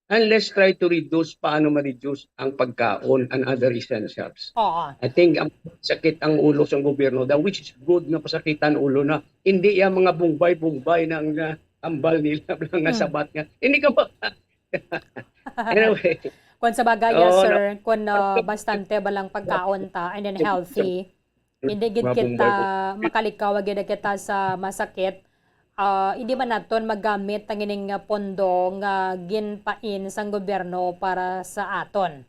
and let's try to reduce paano ma-reduce ang pagkaon and other essentials. Oo. I think ang sakit ang ulo sa gobyerno, that which is good nga pasakitan ulo na. Hindi yung mga bungbay-bungbay na ang, ah, ambal nila, mga Hmm. sabat nga. Hindi ka ba? Anyway. Kung sa bagay, Oo, sir, no. Kung, ah, bastante ba lang pagkaon ta and then healthy, hindi gid kita makalikaw gid kita sa masakit. Ah, hindi man naton magamit ang ining, ah, pondo nga ginpain sang gobyerno para sa aton.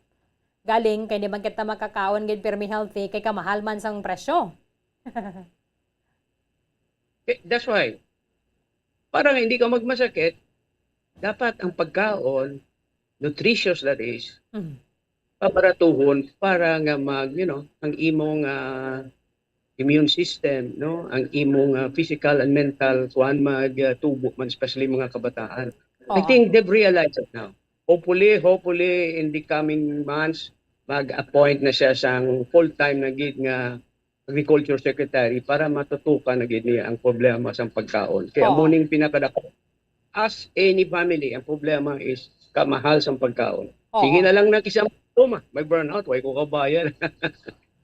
Galing kay hindi man kita makakaon gid pirmi healthy kay kamahal man sang presyo. Eh, that's why, para nga hindi ka magmasakit, dapat ang pagkaon, nutritious that is, Mm. pabaratuhon para nga mag, you know, ang imong, ah, immune system, no? Ang imong, ah, physical and mental, kuwan, mag, ah, tubo man, especially mga kabataan. I Oo. think they've realized it now. Hopefully, hopefully, in the coming months, mag-appoint na siya sang full-time na gid nga agriculture secretary para matutukan na gid niya ang problema sang pagkaon. Kaya Oo. amo ning pinakadako. As any family, ang problema is kamahal sang pagkaon. Oo. Sige na lang na kisa tuma, may burnout, way ko kabayan.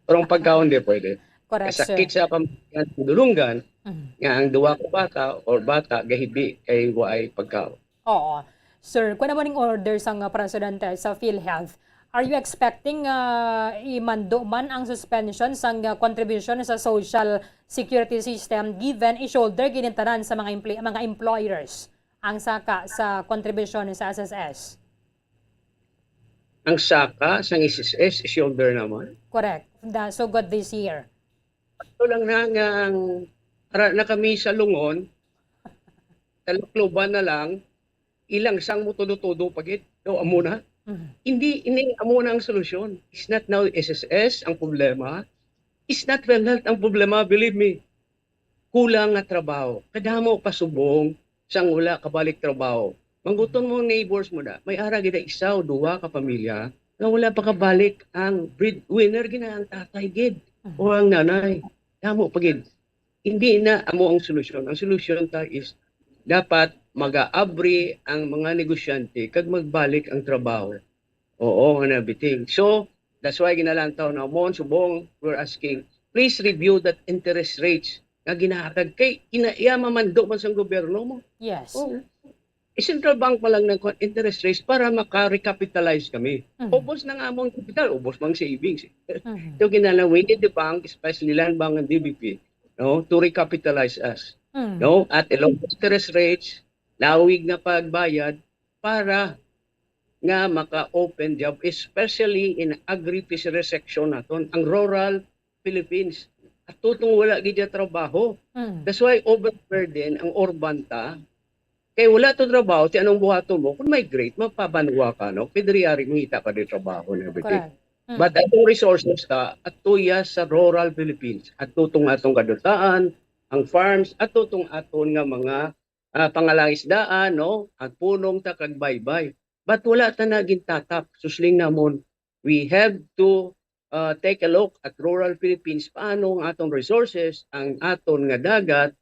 Pero ang pagkaon di pwede. Correct, sir. Kasakit sa pamilya, dulunggan, Mhm. nga ang duwa ka bata or bata gahibi kay waay pagkaon. Oo. Sir, kung ano ning order sang, uh, presidente sa PhilHealth, are you expecting, uh, imando man ang suspension sang, uh, contribution sa social security system given i-shoulder gid ni tanan sa mga empl- mga employers ang saka sa contribution sa S S S? Ang saka sang S S S, shoulder naman. Correct. The, so good this year. Ito lang na nga ang ara na kami sa lungon, talukluban na lang, ilang sang mo todo-todo pa gid. No, amo na. Mhm. Hindi, hindi amo na ang solusyon. It's not now S S S ang problema. It's not PhilHealth ang problema, believe me. Kulang nga trabaho. Kadamo pa subong sang wala kabalik trabaho. Mangguton mo ang neighbors mo na, may ara gid isa o duha ka pamilya nga wala pa kabalik ang breadwinner, gina ang tatay gid o ang nanay. Damo pa gid. Hindi na amo ang solusyon. Ang solusyon ta is dapat mag-aabri ang mga negosyante kag magbalik ang trabaho. Oo, and everything. So, that's why ginalantaw namon subong, we're asking, please review that interest rates nga ginahatag kay ina iya mamando man sang gobyerno mo. Yes. Oo. I-central bank pa lang ng kwan, interest rates para maka-recapitalize kami. Mhm. Ubos na nga among kapital, ubos mang savings. Mhm. So, kinahanglan, we need the bank, especially Land Bank and D B P, no, to recapitalize us. Mhm. No? At ilong interest rates, lawig nga pagbayad para nga maka-open job, especially in agri-fishery section naton, ang rural Philippines. At tutong wala gid dyan trabaho. Mhm. That's why overburden ang urban ta. Kay wala to trabaho, si anong buhaton mo? Kung migrate, mapabanwa ka, no? Pwede rin ari mangita ka din trabaho and everything. Correct. Mhm. But atong resources ta, atuya sa rural Philippines, at tutong atong kadutaan, ang farms, at tutong aton nga mga, ah, pangalangisdaan, no? Ang punong ta kag baybay. But wala ta na gintatap. Susling namon, we have to, ah, take a look at rural Philippines, paano ang aton resources, ang aton nga dagat,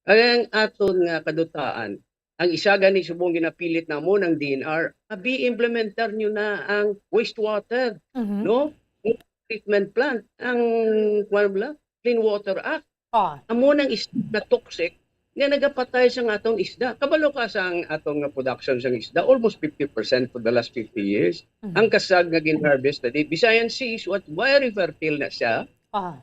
kag ang aton nga kadutaan. Ang isa gani subong ginapilit namon ang D N R, abi implementar nyo na ang wastewater, Mhm. no? Treatment plant, ang, kuwan bala, Clean Water Act. Oh. Amo nang isda na toxic nga nagapatay sa aton isda. Kabalo ka sa ang aton nga production sang isda, almost fifty percent for the last fifty years. Mhm. Ang kasag nga gin-harvest na di, Visayan Sea is what very fertile na siya. Ah.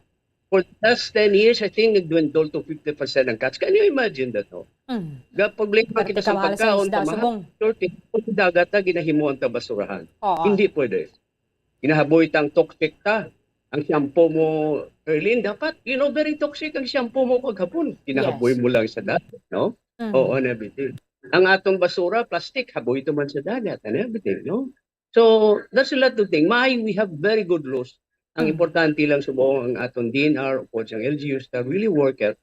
For the last ten years, I think nag-dwindle to fifty percent ang catch. Can you imagine that, no? Mm. Ga problema Parte kita ka sa mahal sa pagkaon, isda, pamahaw, subong. shortage, kung dagat ta, ginahimuan ta basurahan. Oo. Hindi pwede. Ginahaboy tang toxic ta. Ang shampoo mo, Erlyn, dapat, you know, very toxic ang shampoo mo kag hapon. Ginahaboy Yes. mo lang sa dagat, no? Mm. Oo, and everything. Ang atong basura, plastic, haboy to man sa dagat and everything, no? So, that's a lot of things. May, we have very good laws. Ang Mm. importante lang subong ang aton D N R, o ang L G Us, na really work out,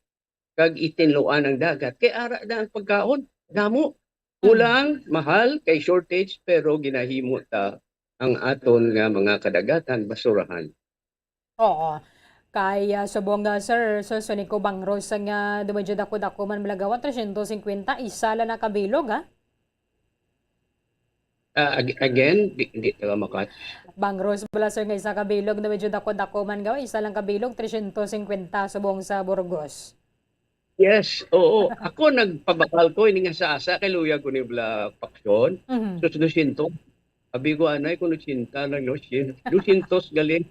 kag itinluan ang dagat. Kay ara na ang pagkaon, damo. Kulang, mahal, kay shortage, pero ginahimo ta ang aton nga mga kadagatan, basurahan. Oo. Kay, ah, subong nga, sir, so, so ni ko bangros nga do medyo dako-dako man malagawa, trescientos cincuenta, isa lang na kabilog, ha? Ah, ag-, again, di, di talaga makat. Bangros bala, sir, nga isa kabilog na medyo dako-dako man gawa, isa lang kabilog, trescientos cincuenta subong sa Burgos. Yes, oo. Ako nagpabakal ko, ini nga sa asa, kay luya ko ni bala paksyon. Mhm. Sus, dosyentos. Abi ko, anay, kung ochenta lang, no? Syen-, dosyentos galing.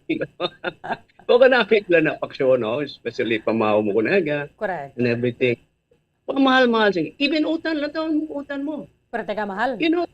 O kanapit lang na paksyon, no? Especially pamahaw mo kunaga Correct. and everything. Pamahal-mahal siya. Even utan lang, taon mo, utan mo. Pero teka, mahal. You know,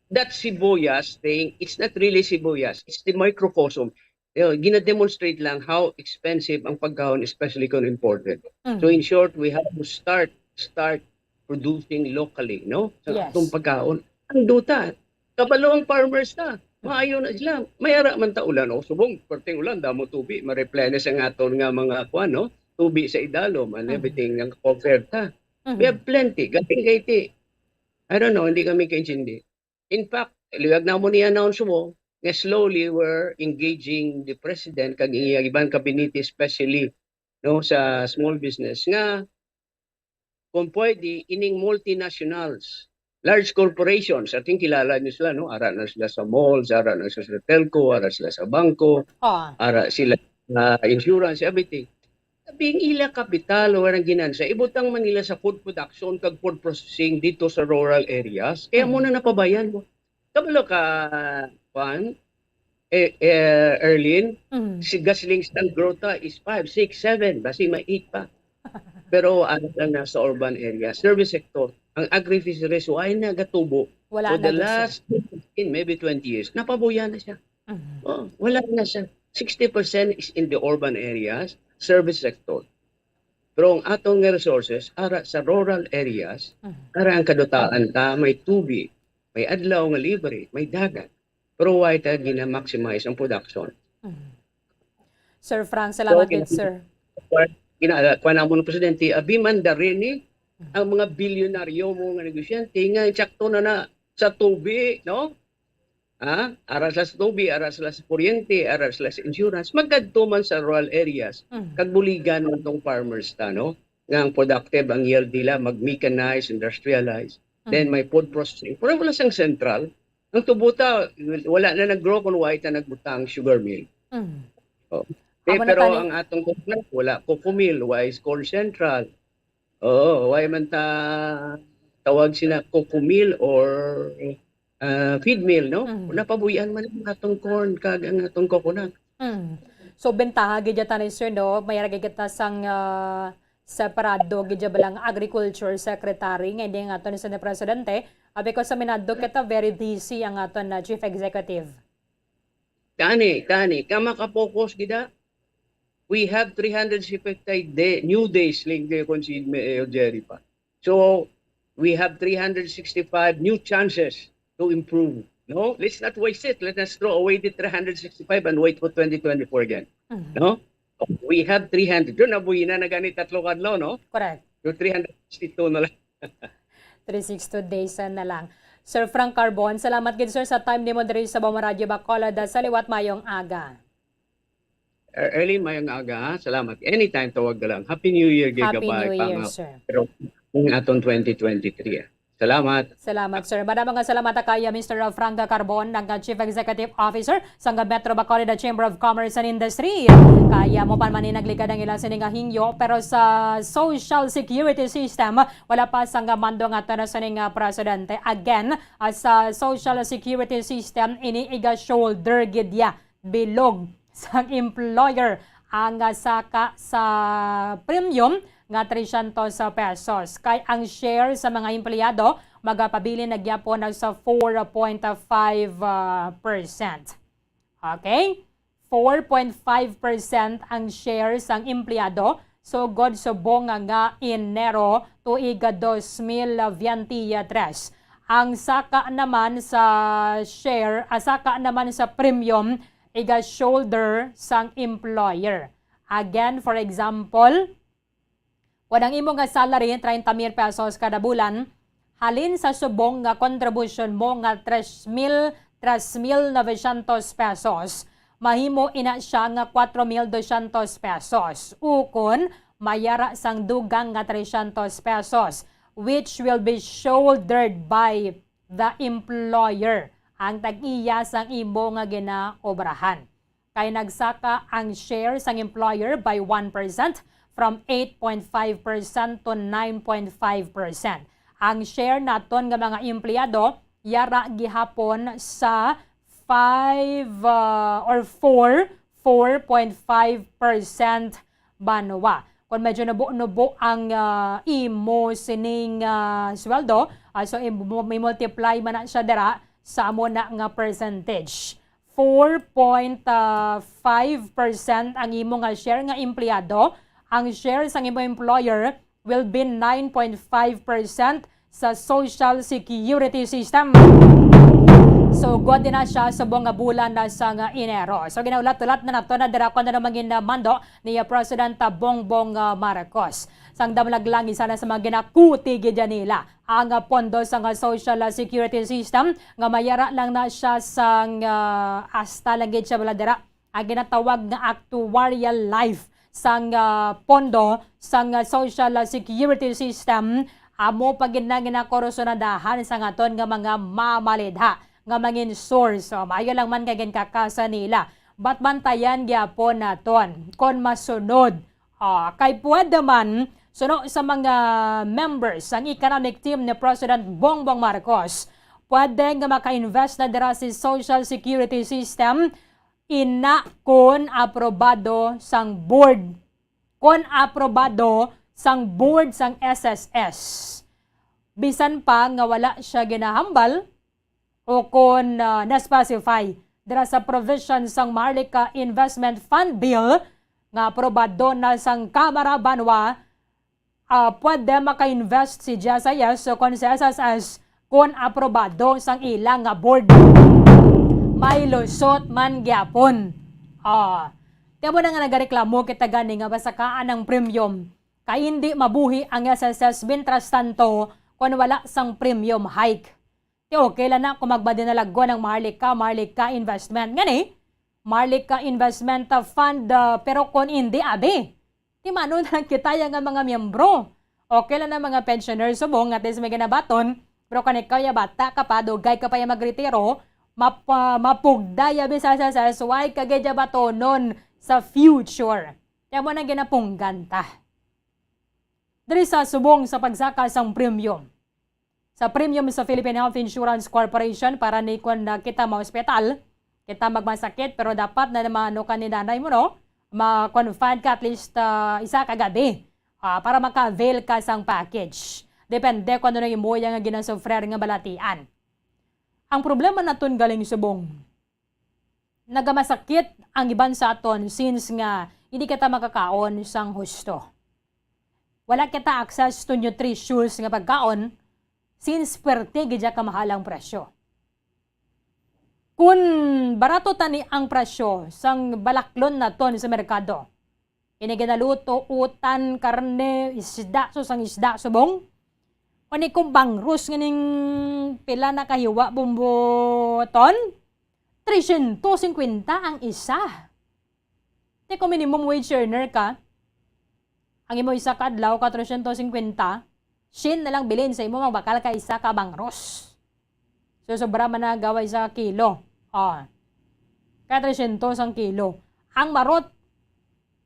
that sibuyas thing, it's not really sibuyas. It's the microcosm. You know, gina-demonstrate lang how expensive ang pagkaon, especially kung imported. Mm. So in short, we have to start, start producing locally, no? Sa Yes. atong pagkaon. Ang duta, kabalo ang farmers ta. Maayo na sila. May ara man ta ulan, o subong, perting ulan, damo tubi, ma-replenish ang aton nga mga kuan, no? Tubi sa idalom and Mhm. everything, ang covered ta. Mhm. We have plenty. Galing kay ti, I don't know, hindi kami kaintindi. In fact, liwag na mo ni-announce mo nga slowly we're engaging the president kag ang iyang iban kabinete, especially, no, sa small business, nga kung pwede, ining multinationals, large corporations, I think kilala niyo sila, no? Ara na sila sa malls, ara na sila sa telco, ara sila sa bangko, Oh. ara sila sa insurance, everything. Being ila kapital o ang ginansa, ibutang man nila sa food production kag food processing dito sa rural areas. Kaya Mm. mo na napabayan mo. Kabalo ka, Juan, eh, eh, Erlyn, Mm. si gasoline stand growth ta is five, six, seven, basi may eight pa. Pero ano lang na sa urban area, service sector, ang agri-fisheries, wala na gatubo. Wala For the na gid, sir. last fifteen, maybe twenty years, napabuya na siya. Mhm. Oh, wala na siya. Sixty percent is in the urban areas, service sector. Pero ang atong nga resources, ara sa rural areas, Mhm. ara ang kadutaan ta, may tubig, may adlaw nga libre, may dagat. Pero why ta gina-maximize ang production? Mhm. Sir Frank, salamat Okay. gid, sir. Gina-, kuha na mo ng presidente, abi man darini, ang mga bilyonaryo mo nga negosyante nga sakto na na sa tubi, no? Ha? Ara sila sa tubi, ara sila sa kuryente, ara sila sa insurance, magkadto man sa rural areas, Mhm. kag buligan man tong farmers ta, no? Nga ang productive ang yield nila, mag-mechanize, industrialize. Then Mhm. may food processing. Pero wala sang central. Ang tubo ta, wala na nag-grow kung wala ta nagbutang sugar mill. Mhm. Oh. Eh, Amo na pero tani. Ang atong coconut, wala coco mill, why is corn central? Oo, why man ta tawag sina coco mill or ah, feed mill, no? Mhm. Napabuyan man ang atong corn kag ang atong coconut. Mm. So, bentaha gid yata ni sir, no? May ra gid kita sang ah, separado gid ya balang agriculture secretary nga hindi ang aton sa presidente. Ah, because sa minado kita very busy ang aton na chief executive. Tani, tani, ka makapokus gida. We have three hundred sixty-five day, new days, linggo kon si Mayor Jerry pa. So, we have three hundred sixty-five new chances to improve. No, let's not waste it. Let us throw away the three hundred sixty-five and wait for twenty twenty-four again. Mhm. No? We have three hundred. Doon, nabuhi na na gani tatlo kadlaw, no? Correct. Yung three hundred sixty-two na lang. Three sixty-two days na lang. Sir Frank Carbon, salamat gid, sir, sa time nimo diri sa Bombo Radyo Bacolod. Sa liwat, mayong aga. Er-, Erlyn, mayong aga, ha? Salamat. Anytime, tawag na lang. Happy New Year, Happy Gigabay, New Year, Pangap. Sir. Pero kung aton twenty twenty-three, ah. Salamat. Salamat, sir. Madamo nga salamat kay Mister Frank Carbon, ang Chief Executive Officer sang Metro Bacolod Chamber of Commerce and Industry. Kaya mo pa man ni nagligad ang ilang sining nga hingyo, pero sa social security system, wala pa sang mando nga aton sining, ah, presidente. Again, ah, sa social security system, ini iga shoulder gid ya, bilog sang employer ang, ah, saka sa premium nga trescientos pesos. Kay ang share sa mga empleyado magapabilin na gyapon na sa four point five, ah, percent. Okay? Four point five percent ang share sang empleyado sugod subong nga Enero tuig dos mil veintitrés. Ang saka naman sa share, ah, saka naman sa premium, iga shoulder sang employer. Again, for example, kung ang imo nga salary treinta mil pesos kada bulan, halin sa subong nga kontribusyon mo nga tres mil, tres mil novecientos pesos, mahimo ina siya nga cuatro mil doscientos pesos. Ukon, mayara sang dugang nga trescientos pesos, which will be shouldered by the employer, ang tag-iya sang imo nga ginaobrahan. Kay nagsaka ang share sang employer by one percent, from eight point five percent to nine point five percent. Ang share naton nga mga empleyado, yara gihapon sa five, ah, or four, four point five percent banwa. Kung medyo nubo-nubo ang, ah, imo sining, ah, sweldo, ah, so im-, mo-, may multiply man na siya dira sa amo na nga percentage. Four point five percent ang imo nga share nga empleyado, ang share sang imo employer will be nine point five percent sa Social Security System. So, good din na siya sa buong nga bulan na sa nga Enero. So, ginaulat-ulat na nato na dira kung ano mangin na mando ni, ah, President, ah, Bongbong, ah, Marcos. Sang damlag lang, isa na sa mga ginakuti gid nila ang, ah, pondo sa nga Social, ah, Security System nga mayara lang na siya sang, ah, asta lang gid siya wala dira ang ginatawag nga actuarial life sang, ah, pondo sang, ah, Social, ah, Security System Amo pa gid na ginakursunadahan sang aton nga mga mamalidha nga mangin source. So, maayo lang man kay ginkakasa nila. But bantayan gyapon naton kon masunod. Ah, kay pwede man, suno sa mga members sang economic team ni President Bongbong Marcos, pwede nga maka-invest na dira si social security system, ina kon aprobado sang board. Kon aprobado sang board sang S S S. Bisan pa nga wala siya ginahambal, o kon, ah, na-specify dira sa provision sang Maharlika Investment Fund Bill nga aprobado na sang Kamara banwa, ah, pwede maka-invest si G S I S o kon si S S S kon aprobado sang ila nga board. May lusot man gyapon. Ah, kaya mo na nga nagareklamo kita gani nga masakaan ang premium kay hindi mabuhi ang S S S mientras tanto kon wala sang premium hike. Ti okay lang na kung magmadinalagon ang Maharlika, Maharlika Investment. Ngani, Maharlika Investment, ah, Fund, ah, pero kung hindi, abi, ti mano na lang kita ya nga mga miyembro. Okay lang na mga pensioner subong, at least may ginabaton, pero kung ikaw ya bata ka pa, dugay ka pa ya magretiro, mapa-, mapugda ya bisag sa S S Y, kagid ya batonon sa future. Kaya mo na ginapunggan ta. Diri sa subong sa pagsaka sang premium. Sa premium sa Philippine Health Insurance Corporation para ni kon, ah, kita ma-ospital, kita magmasakit, pero dapat na naman ano ka ni nanay mo, no? Ma-confine ka at least, ah, isa ka gabi, ah, para maka-avail ka sang package. Depende kung ano na imo yang ginasufrer nga balatian. Ang problema naton galing subong, nagamasakit ang iban sa aton since nga hindi kita makakaon sang husto. Wala kita access to nutritious nga pagkaon since puwerte gid siya kamahal ang presyo. Kun barato tani ang presyo sang balaklon naton sa merkado, ini ginaluto, utan, karne, isda, sus ang isda, subong. Ani kung bangros nga ning pila na kahiwa bumbuton? Tresyentos singkwenta ang isa. Ti kung minimum wage earner ka, ang imo isa ka adlaw ka tresyentos singkwenta, syen na lang bilin sa imo, magbakal ka isa ka bangros. So, sobra man na gaway sa kilo. Oh. Kaya tresyentos ang kilo. Ang marot,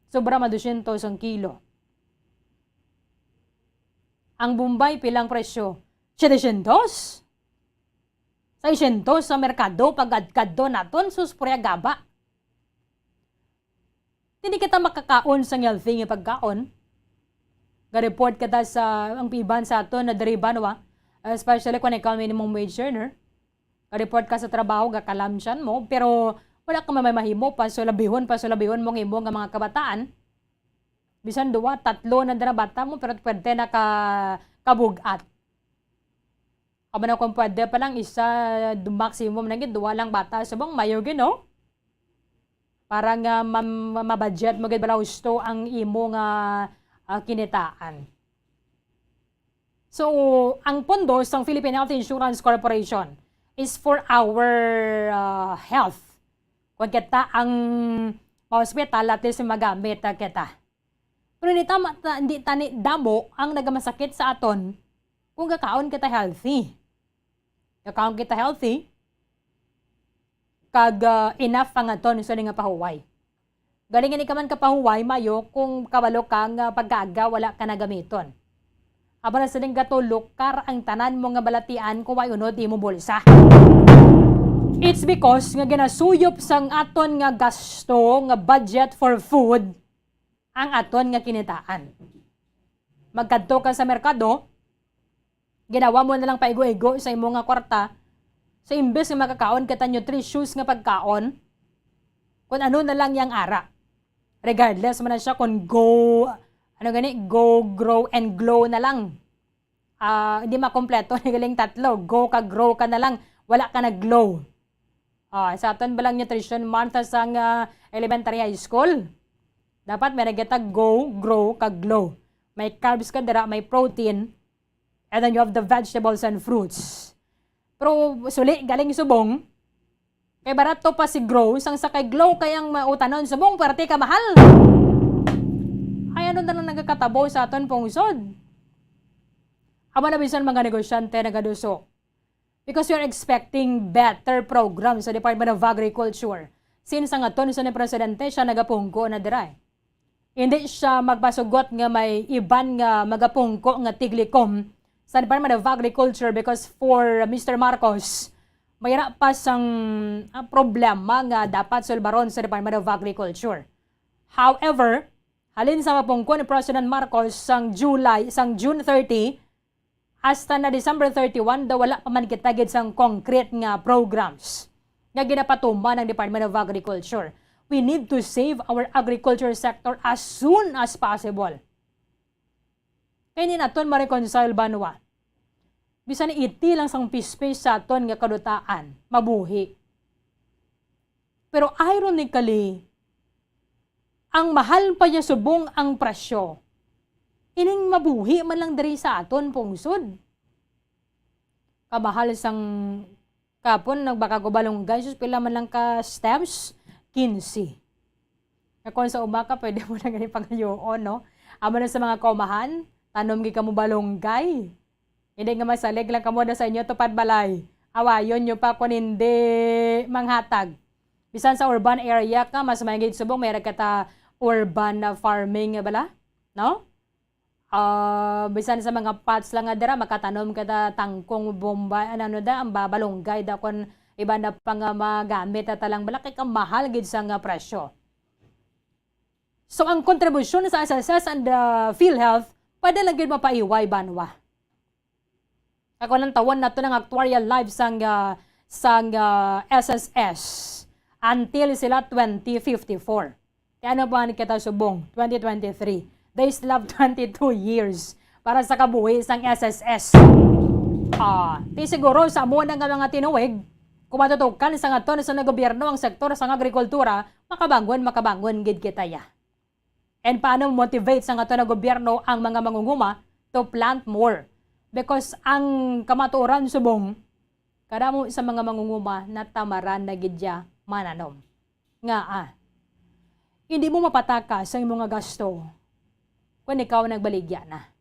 sobra man dosyentos ang kilo. Ang Bombay, pilang presyo? Setecientos? Seiscientos sa merkado, pag-adkadto naton, sus, purya gaba. Hindi kita makakaon sang healthy nga pagkaon. Ga-report kita sa, ang piban sa aton na diri banwa, especially kung ikaw minimum wage earner. Ga-report ka sa trabaho, gakalamsyan mo, pero wala ka may mahimo, pasulabihon, pasulabihon mo ang imo nga mga kabataan. Bisan duwa, tatlo na dira bata mo, pero pwede na ka, kabug-at. Amo na kung pwede pa lang isa, du-, maximum na gid, duwa lang bata. Subong mayo gid, no? Para nga mam-, ma-budget mo gid bala husto ang imo nga, ah, kinitaan. So, ang pondo sang Philippine Health Insurance Corporation is for our, ah, health. Kung kita ang ma-hospital, at least magamit, ah, kita. Pero hindi tama, ta-, hindi tani damo ang nagamasakit sa aton kung gakaon kita healthy. Gakaon kita healthy, kag, ah, enough ang aton sa nga pahuway. Galing ini ka man kapahuway, mayo kung kabalo ka nga pagkaaga wala ka nagamiton. Aba na sining gatulukar ang tanan mo nga balatian kung way unod imo bulsa. It's because nga ginasuyop sang aton nga gasto nga budget for food ang aton nga kinitaan. Magkadto ka sa merkado, ginawa mo na lang paigo-igo sa imo nga kwarta, sa imbes nga makakaon ka ta nutritious nga pagkaon, kung ano na lang yang ara. Regardless man na siya kung go, ano gani, go, grow, and glow na lang. Ah, hindi makompleto ni galing tatlo. Go ka, grow ka na lang, wala ka na glow. Ah, sa aton ba lang nutrition month sa nga elementary high school, dapat may nagita go, grow, kag glow. May carbs ka dira, may protein, and then you have the vegetables and fruits. Pero suli, galing subong, kay barato pa si grow, sang sa kay glow, kay ang mautanon subong, pwerte ka mahal. Ay, ano na lang nagakatabo sa aton pungsod? Amo na bisan mga negosyante nagaduso. Because we are expecting better program sa Department of Agriculture. Since ang aton sa ni Presidente siya nagapungko na dira. Hindi siya magpasugot nga may iban nga magapungko nga tiglikom sa Department of Agriculture because for Mister Marcos, mayra pa sang, ah, problema nga dapat sulbaron sa Department of Agriculture. However, halin sa mapungko ni President Marcos sang July, sang June thirty, hasta na December thirty-one daw wala pa man kita gid sang concrete nga programs nga ginapatuman ang Department of Agriculture. We need to save our agriculture sector as soon as possible. Kay ni naton ma-reconcile banwa. Bisan iti lang sang pispis sa aton nga kadutaan, mabuhi. Pero ironically, ang mahal pa niya subong ang presyo. Ining mabuhi man lang diri sa aton pungsod. Kamahal sang kapon, nagbaka ko balunggay, sus, pila man lang ka stems? Quince. Nga kung sa umaka, pwede mo na gani pangayoon, no? Amo na sa mga kaumahan, tanom gid kamo balunggay. Hindi nga masalig lang kamo na sa inyo tupad balay. Awayon nyo pa kung hindi manghatag. Bisan sa urban area ka, mas maingit subong, may kita urban na farming nga bala, no? Ah, bisan sa mga pots lang nga dira, makatanom ka ta tangkong bombay, ano, ano da, ang babalunggay da, kon iba na pa nga magamit na talang bala, kay kamahal gid sa nga presyo. So, ang kontribusyon sa S S S and, ah, PhilHealth, pwede lang gid mapaiway banwa. Ako lang tawon nato ng actuarial life sang, ah, sang, ah, S S S until sila twenty fifty-four. Kaya ano pa kita subong? Twenty twenty-three. They still have twenty-two years para sa kabuhi sang S S S. Ah, ti siguro sa amo na nga mga tinuig, kung matutukan sa nga ton sa gobyerno ang sektor sang agrikultura, makabangon, makabangon gid kita ya. And paano motivate sa nga ton nga gobyerno ang mga mangunguma to plant more? Because ang kamatuoran subong, kadamo sa mga mangunguma natamaran na gid ya mananom. Nga, ah, hindi mo mapatakas ang imo nga gasto kung ikaw nagbaligya na.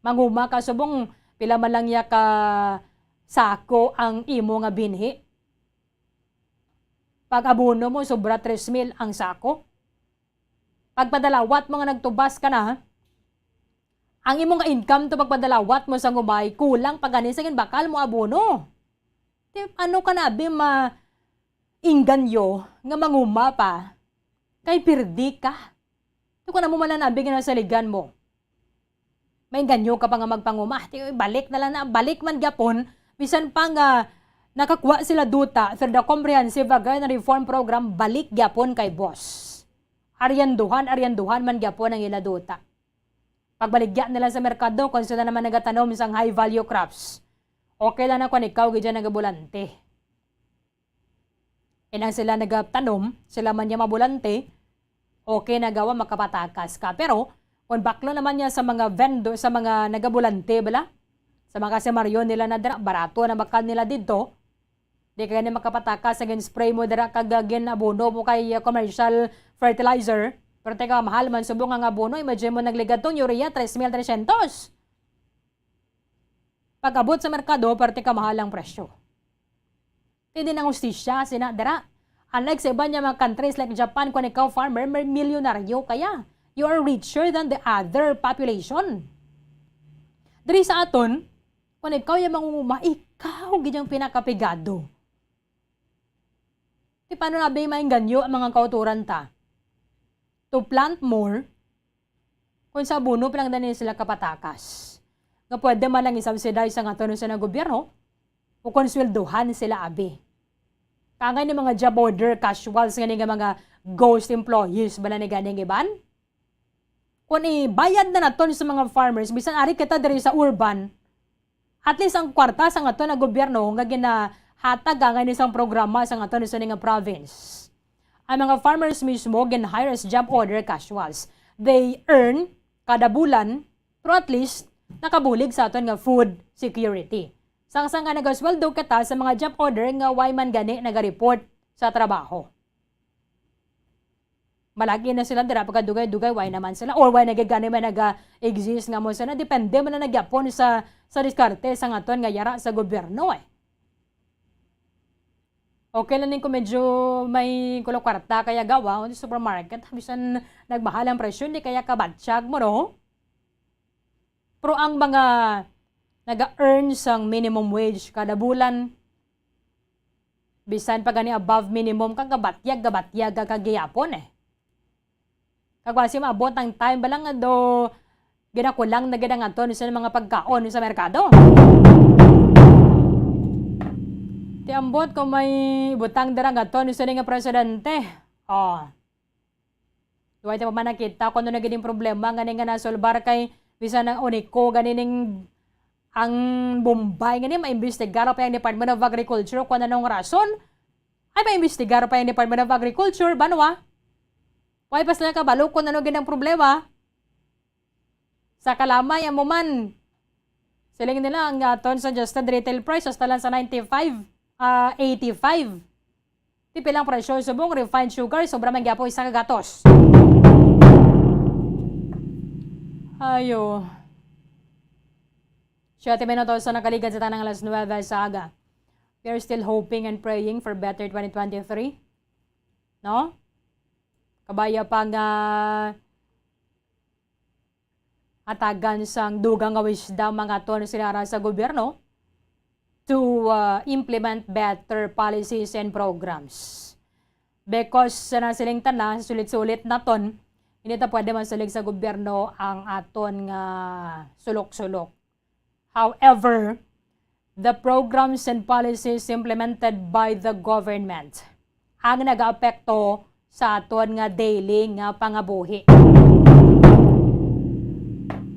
Manguma ka subong pila man lang ya ka sako ang imo nga binhi. Pag abono mo, sobra tres mil ang sako. Pagpadalawat mo nga nagtubas ka na, ang imo nga income to pagpadalawat mo sa ngumay, kulang pa gani sa ginbakal mo abono. Ti, ano ka na, abi, ma-, inganyo nga manguma pa kay pirdi ka? Ti, kung amo man lang, abi, nga nasaligan mo, maingganyo ka pa nga magpanguma. Ti, balik na lang na, balik man gyapon, bisan pa nga nakakuha sila duta through the Comprehensive Agrarian Reform Program, balik gyapon kay boss. Aryanduhan, aryanduhan man gyapon ang ila duta. Pagbaligya nila sa merkado, kung sila naman nagatanom sang high value crops, okay lang na kung ikaw gid dyan nagabulante. And ang sila nagatanom, sila man niya mabulante, okay na gawa makapatakas ka. Pero kung baklo naman niya sa mga vendor, sa mga nagabulante, bala, sa mga kasimaryo nila na dira, barato na bakal nila dito, di ka gani makapatakas sa gin-spray mo dira kag, ah, gin-abono mo kay, ah, commercial fertilizer. Pero teka, mahal man subong ang abono. Imagine mo, nagligad tong urea, tres mil trescientos. Pag-abot sa merkado, parte ka mahal ang presyo. Hindi nang hustisya sina dira. Unlike sa iban nga mga countries like Japan, kung ikaw farmer, may milyonaryo kaya. You are richer than the other population. Diri sa aton, kung ikaw yung mangunguma, ikaw gid ang pinakapigado. Ti paano na ba maingganyo ang mga kauturan ta to plant more kung sa abono pa lang din sila kapatakas? Nga pwede man lang i-subsidize ang aton sa gobyerno o kung sweldohan sila, abi. Kangay ni mga job order casuals nga ni nga mga ghost employees ba na ni ganing iban? Kung ibayad na naton sa mga farmers, bisan ari kita diri sa urban, at least ang kwarta sa aton nga gobyerno nga ginahatag nga ni sang programa sa aton sa nga province. Ang mga farmers mismo gin-hire as job order casuals. They earn kada bulan, pero at least nakabulig sa aton nga food security. Sang-sang nga nagasweldo kita sa mga job order nga way man gani naga-report sa trabaho. Malagi na sila dira, pagkadugay-dugay, why naman sila? Or why nagagani man naga-exist nga mo sila? Depende man na nagyapon sa, sa diskarte sa ngaton nga yara sa gobyerno, eh. Okay lang din kung medyo may kulang kwarta kaya gawa, o di supermarket, bisan nagmahal ang presyo, di kaya kabatyag mo, no? Pero ang mga naga-earn sang minimum wage kada bulan, bisan pa gani above minimum, kagabatyag, gabatyag ka kagihapon, eh. Kag wala siya maabot ang time, bala nga do ginakulang na gid ang aton sa mga pagkaon sa merkado. Ti ambot kung may butang dira nga aton sa nga presidente. Oh. Duway ta pa man nakita kung ano na gid ang problema nga ni nga nasolbar kay bisan ang uniko gani ning ang Bombay nga ni maimbestigar pa ang Department of Agriculture kung anong rason. Ay, maimbestigar pa ang Department of Agriculture, banwa. Why pa sila kabalo kung ano gid ang problema? Sa kalamay, amo man. Siling nila ang aton suggested retail price hasta lang sa ninety-five, ah, eighty-five. Ti pila ang presyo subong refined sugar, sobra man gyapon isa ka gatos. Ayo. Siyete minutos sa nakaligad sa tanang alas nuwebe sa aga. We are still hoping and praying for better twenty twenty-three. No? Kabaya pa nga hatagan sang dugang nga wisdom ang aton sinara sa gobyerno to, uh, implement better policies and programs. Because sa nasiling tanan, sulit-sulit naton, hindi ta pwede masalig sa gobyerno ang aton nga sulok-sulok. However, the programs and policies implemented by the government ang nagaapekto sa aton nga daily nga pangabuhi.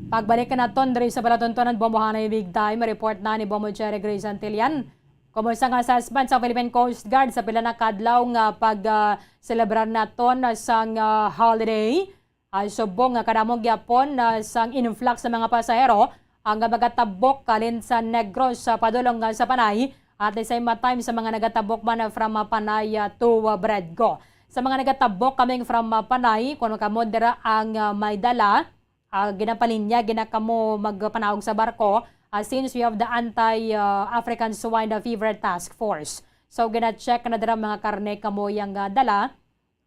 Pagbalik naton diri sa palatuntunan, Bombo Hanay Big Time, report na ni Bombo Jerry Grace Antillian. Kumusta nga assessment sa Philippine Coast Guard sa pila na kadlaw nga pag, ah, selebrar naton sang, ah, holiday? Ah, subong nga kadamo gyapon na sang influx sa mga pasahero ang magatabok halin sa Negros sa padulong, ah, sa Panay, at the same time sa mga nagatabok man from, ah, Panay, ah, to, ah, Bredco. Sa mga nagatabok coming from, ah, Panay, kung kamo dira ang, ah, may dala, ah, ginapalinya, ginakamo magpanaog sa barko, ah, since we have the anti, ah, African Swine Fever Task Force. So, gina-check na dira mga karne kamo yang, ah, dala.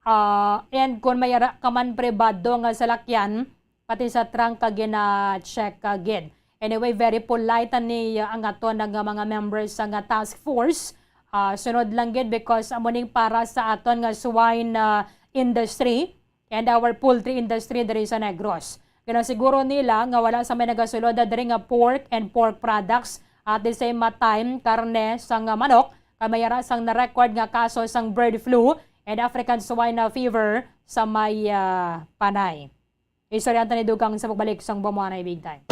Ah, and kung may ara ka man pribado nga salakyan, pati sa trunk ka gina-check ka gid. Anyway, very polite ni, ah, ang aton nga mga members sa nga task force. Ah, sunod lang gid because amo ning para sa aton nga swine, ah, industry and our poultry industry diri sa Negros. Ginasiguro nila nga wala sa may nagasulod diri nga pork and pork products, at the same time karne sang manok, kay may ara sang na-record nga kaso sang bird flu and African swine fever sa may, ah, Panay. Istorya ta ni Dugang sa pagbalik sang Bombo Hanay Big Time.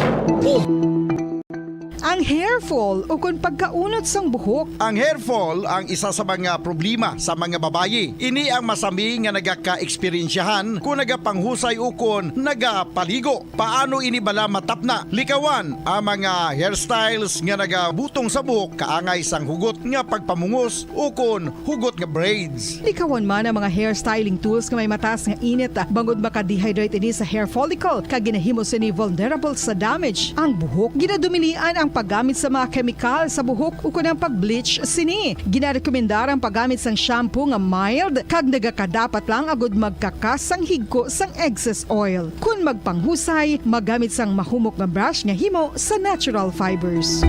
Ang hair fall ukon pagkaunot sang buhok. Ang hair fall ang isa sa mga problema sa mga babayi. Ini ang masami nga nagakaeksperyensyahan kung nagapanghusay ukon nagapaligo. Paano ini bala matapna? Likawan ang mga hairstyles nga nagabutong sa buhok kaangay sang hugot nga pagpamungos ukon hugot nga braids. Likawan man ang mga hair styling tools nga may mataas nga init, ah, bangod maka-dehydrate ini sa hair follicle, kag ginahimo sini vulnerable sa damage ang buhok. Ginadumilian ang paggamit sa mga kemikal sa buhok ukon ang pag-bleach sini. Ginarekomendar ang paggamit sang shampoo nga mild kag nagakadapat lang agud magkakas sang higko sang excess oil. Kon magpanghusay, magamit sang mahumok nga brush nga himo sa natural fibers.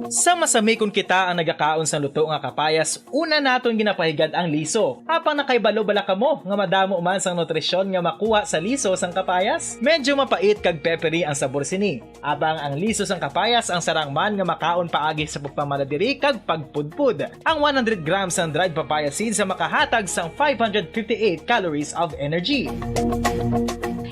Sa masami kon kita ang nagakaon sang luto nga kapayas, una naton ginapahigad ang liso. Apang nakahibalo bala kamo nga madamo man sang nutrisyon nga makuha sa liso sang kapayas? Medyo mapait kag peppery ang sabor sini. Apang ang liso sang kapayas ang sarang man nga makaon paagi sa pagpamala diri kag pagpudpod. Ang one hundred grams sang dried papaya seeds ang makahatag sang five hundred fifty-eight calories of energy.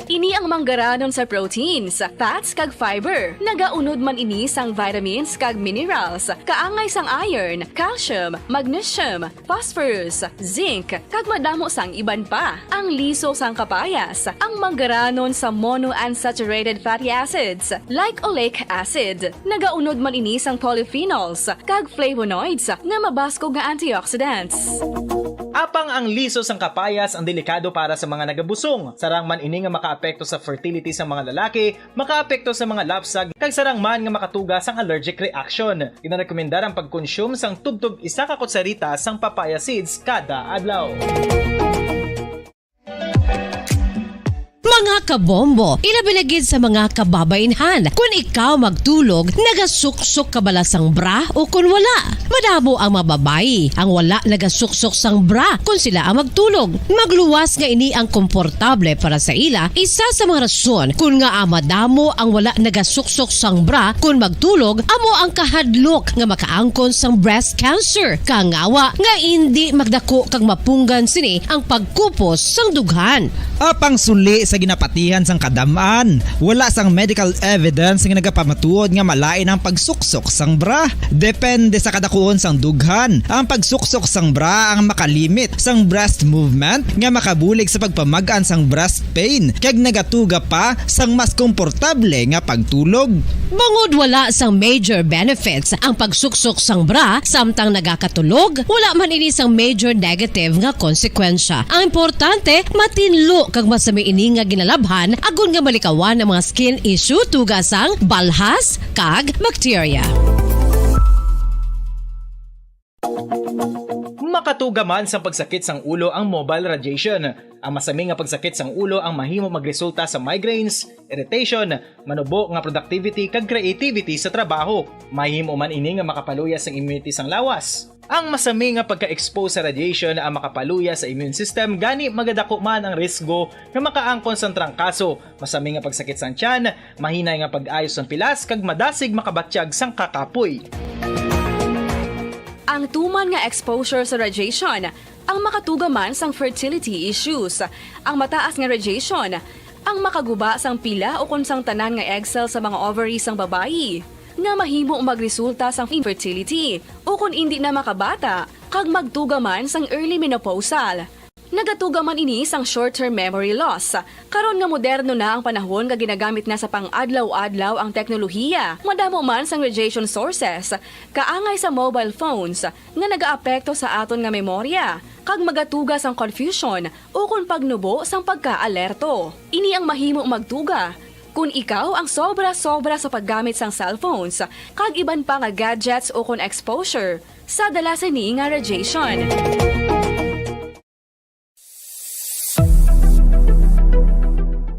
Ini ang manggaranon sa proteins, fats, kag fiber. Nagaunod man ini sang vitamins kag minerals, kaangay sang iron, calcium, magnesium, phosphorus, zinc, kag madamo sang iban pa. Ang liso sang kapayas, ang manggaranon sa monounsaturated fatty acids, like oleic acid. Nagaunod man ini sang polyphenols kag flavonoids nga mabaskog nga antioxidants. Apang ang liso sang kapayas ang delikado para sa mga nagabusong. Sarang man ini nga makaapekto sa fertility sang mga lalaki, makaapekto sa mga lapsag, kag sarang man nga makatuga sang allergic reaction. Ginarekomendar ang pagkonsume sang tubtob isa ka kutsarita sang papaya seeds kada adlaw. Mga kabombo, ilabi na gid sa mga kababainhan. Kun ikaw magtulog, nagasuksok ka bala sang bra o kun wala? Madamo ang mga babayi ang wala nagasuksok sang bra kun sila ang magtulog. Magluwas nga ini ang komportable para sa ila, isa sa mga rason kun ngaa madamo ang wala nagasuksok sang bra kun magtulog amo ang kahadlok nga makaangkon sang breast cancer. Kangawa nga indi magdako kag mapunggan sini ang pagkupos sang dughan. Apang suli sa ginapatihan sang kadam-an, wala sang medical evidence nga nagapamatuod nga malain ang pagsuksok sang bra. Depende sa kadakuon sang dughan, ang pagsuksok sang bra ang makalimit sang breast movement nga makabulig sa pagpamag-an sang breast pain kag nagatuga pa sang mas komportable nga pagtulog. Bangod wala sang major benefits ang pagsuksok sang bra samtang nagakatulog, wala man ini sang major negative nga konsekwensya. Ang importante, matinlo kag masami ini nga ginalabhan agod nga malikawan ang mga skin issue tuga sang balhas kag bakterya. Makatuga man sang pagsakit sang ulo ang mobile radiation. Ang masami nga pagsakit sang ulo ang mahimo magresulta sa migraines, irritation, manubo nga productivity kag creativity sa trabaho. Mahimo man ini nga makapaluya sang immunity sang lawas. Ang masami nga pagka-expose sa radiation ang makapaluya sa immune system, gani magadako man ang risgo nga makaangkon sang trangkaso, masami nga pagsakit sang tiyan, mahinay nga pag-ayo sang pilas kag madasig makabatyag sang kakapoy. Ang tuman nga exposure sa radiation ang makatuga man sang fertility issues. Ang mataas nga radiation ang makaguba sang pila ukon sang tanan nga egg cell sa mga ovary sang babayi, nga mahimo magresulta sang infertility ukon indi na makabata kag magtuga man sang early menopausal. Nagatuga man ini sang short-term memory loss. Karon nga moderno na ang panahon nga ginagamit na sa pang-adlaw-adlaw ang teknolohiya, madamo man sang radiation sources, kaangay sa mobile phones, nga nagaapekto sa aton nga memorya, kag magatuga sang confusion ukon pagnubo sang pagkaalerto. Ini ang mahimo magtuga kon ikaw ang sobra-sobra sa paggamit sang cellphones kag iban pa nga gadgets ukon exposure sa dala sini nga radiation.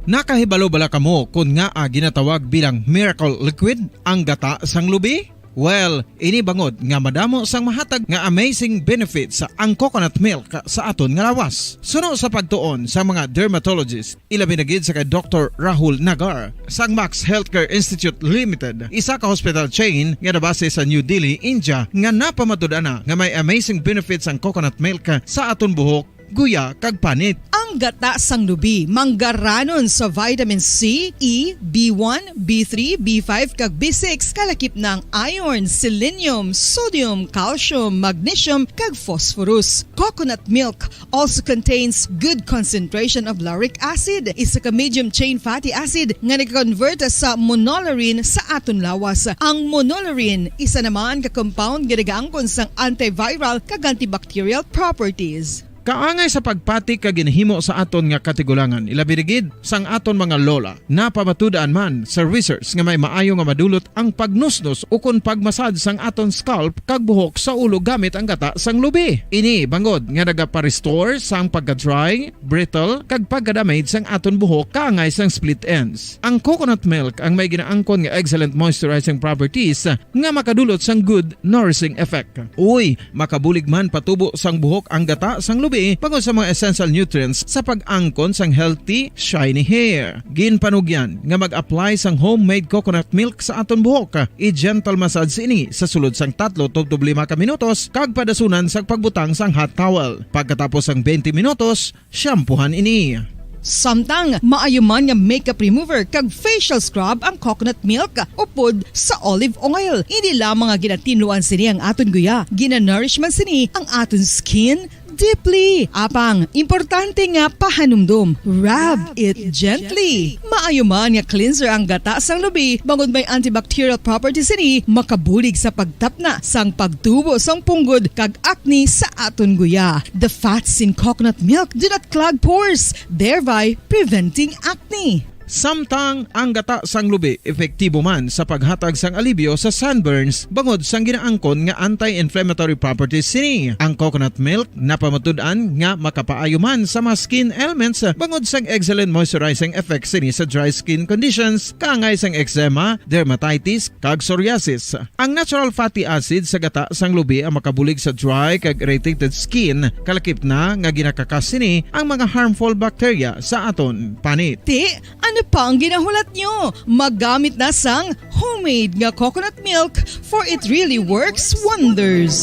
Nakahibalo bala kamo kon ngaa ginatawag bilang miracle liquid ang gata sang lubi? Well, ini bangod nga madamo sang mahatag nga amazing benefits ang coconut milk sa aton nga lawas. Suno sa pagtuon sa mga dermatologist, ilabi na gid sa kay Doktor Rahul Nagar sang Max Healthcare Institute Limited, isa ka hospital chain nga nabase sa New Delhi, India, nga napamatud-an na nga may amazing benefits ang coconut milk sa aton buhok, guya, kag panit. Ang gata sang lubi manggaranon sa vitamin C, E, B one, B three, B five, kag B six, kalakip na ang iron, selenium, sodium, calcium, magnesium, kag phosphorus. Coconut milk also contains good concentration of lauric acid, isa ka medium chain fatty acid nga nag-convert sa monolaurin sa aton lawas. Ang monolaurin, isa naman ka compound nga nagaangkon sang antiviral kag antibacterial properties. Kaangay sa pagpati kag ginahimo sa aton nga katigulangan, ilabi na gid sang aton mga lola, napamatud-an man sa research nga may maayo nga madulot ang pagnusnos ukon pagmasad sang aton scalp kag buhok sa ulo gamit ang gata sang lubi. Ini bangod nga nagapa-restore sang pagka-dry, brittle, kag pagka-damage sang aton buhok kaangay sang split ends. Ang coconut milk ang may ginaangkon nga excellent moisturizing properties nga makadulot sang good nourishing effect. Uy, makabulig man patubo sang buhok ang gata sang lubi bangod sa mga essential nutrients sa pag-angkon sang healthy, shiny hair. Ginpanugyan nga mag-apply sang homemade coconut milk sa aton buhok. I-gentle massage ini sa sulod sang tatlo tubtob lima ka minutos kag padasunan sang pagbutang sang hot towel. Pagkatapos sang twenty minutos, shampoohan ini. Samtang maayo man nga makeup remover kag facial scrub ang coconut milk upod sa olive oil. Hindi lamang nga ginatinluan sini ang aton guya, ginanourish man sini ang aton skin, deeply. Apang, importante nga pahanumdom, rub it gently. Maayo man nga cleanser ang gata sang lubi, bangod may antibacterial properties sini, makabulig sa pagtapna sang pagtubo sang punggod kag acne sa aton guya. The fats in coconut milk do not clog pores, thereby preventing acne. Samtang ang gata sang lubi epektibo man sa paghatag sang alibyo sa sunburns bangod sang ginaangkon nga anti-inflammatory properties sini. Ang coconut milk napamatud-an nga makapaayo man sa mga skin ailments bangod sang excellent moisturizing effect sini sa dry skin conditions, kaangay sang eczema, dermatitis, kag psoriasis. Ang natural fatty acid sa gata sang lubi ang makabulig sa dry kag irritated skin, kalakip na nga ginakakas sini ang mga harmful bacteria sa aton panit. Ti, ano pa ang ginahulat nyo? Maggamit na sang homemade nga coconut milk, for it really works wonders.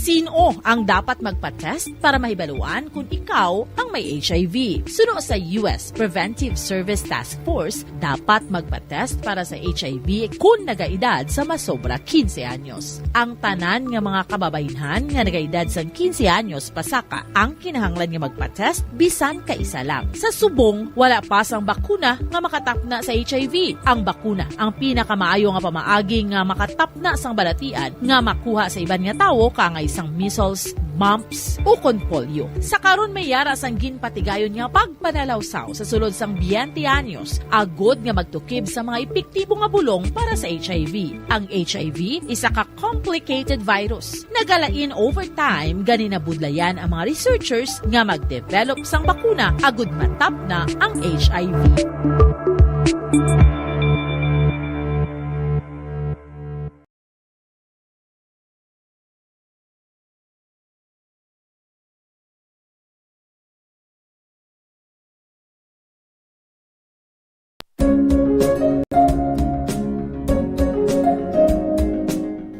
Sino ang dapat magpa-test para mahibaluan kung ikaw ang may H I V? Suno sa U S Preventive Service Task Force, dapat magpa-test para sa H I V kon nagaedad sa masobra quince anyos. Ang tanan nga mga kababaynhan nga nagaedad sang quince anyos pasaka ang kinahanglan nga magpa-test bisan kaisa lang. Sa subong, wala pa sang bakuna nga makatapna sa H I V. Ang bakuna ang pinakamaayo nga pamaagi nga makatapna sang balatian nga makuha sa iban nga tawo, kaangay sang measles, mumps, ukon polio. Sa karon, may yara sang ginpatigayon nga pagpanalawsaw sa sulod sang twenty anyos, agod nga magtukib sa mga epektibo nga bulong para sa H I V. Ang H I V isa ka complicated virus. Nagalain over time, gani nabudlayan ang mga researchers nga mag-develop sang bakuna agud matapna ang H I V.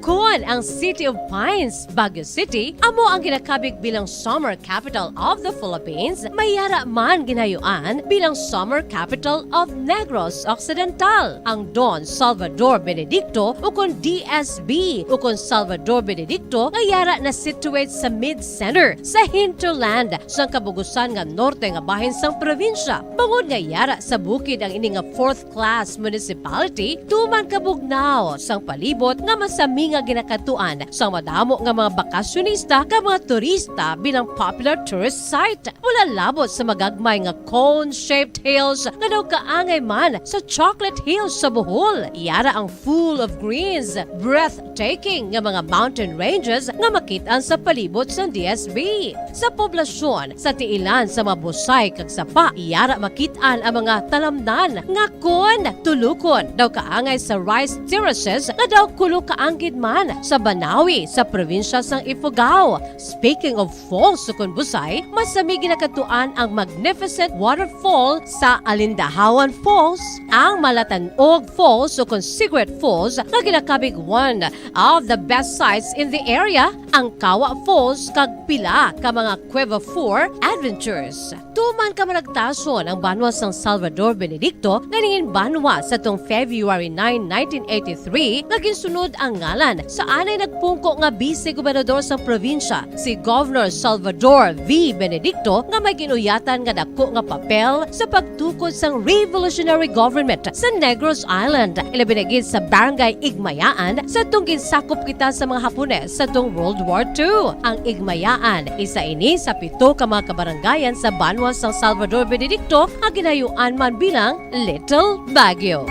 Kon ang City of Pines, Baguio City, amo ang ginakabig bilang Summer Capital of the Philippines, may yara man ginayuan bilang Summer Capital of Negros Occidental. Ang Don Salvador Benedicto, ukon D S B, ukon Salvador Benedicto, nga yara na-situate sa mid-center, sa hinterland, sang kabugusan nga norte nga bahin sang probinsya. Bangod nga yara sa bukid ang ini nga fourth class municipality, tuman kabugnaw sang palibot nga masami nga ginakadtuan sang madamo nga mga bakasyonista kag mga turista bilang popular tourist site. Wala labot sa magagmay nga cone-shaped hills nga daw kaangay man sa Chocolate Hills sa Bohol. Yara ang full of greens, breathtaking nga mga mountain ranges nga makit-an sa palibot sang D S B. Sa poblasyon, sa tiilan sa mga busay kag sapa, yara makit-an ang mga talamnan nga kon tulukon daw kaangay sa rice terraces nga daw kulo kaanggid man sa Banawi sa probinsya sang Ifugao. Speaking of falls, ukon busay, masami ginakadtuan ang magnificent waterfall sa Alindahawan Falls, ang Malatanog Falls ukon Sigüet Falls nga ginakabig one of the best sites in the area, ang Kawa Falls kag pila ka mga Cueva Four adventures. Tuman kamaragtason ang banwa sang Salvador Benedicto nga nangin banwa sa tung February nine, nineteen eighty-three, nga ginsunod ang ngalan sa anay nagpungko nga bise-gobernador sang probinsya, si Governor Salvador V. Benedicto, nga may ginuyatan nga dako nga papel sa pagtukod sang revolutionary government sa Negros Island, ilabi na gid sa Barangay Igmayaan, sa tung ginsakop kita sa mga Hapones sa tung World War Two. Ang Igmayaan, isa ini sa pito ka mga kabarangayan sa banwa sang Salvador Benedicto nga ginayuan man bilang Little Baguio.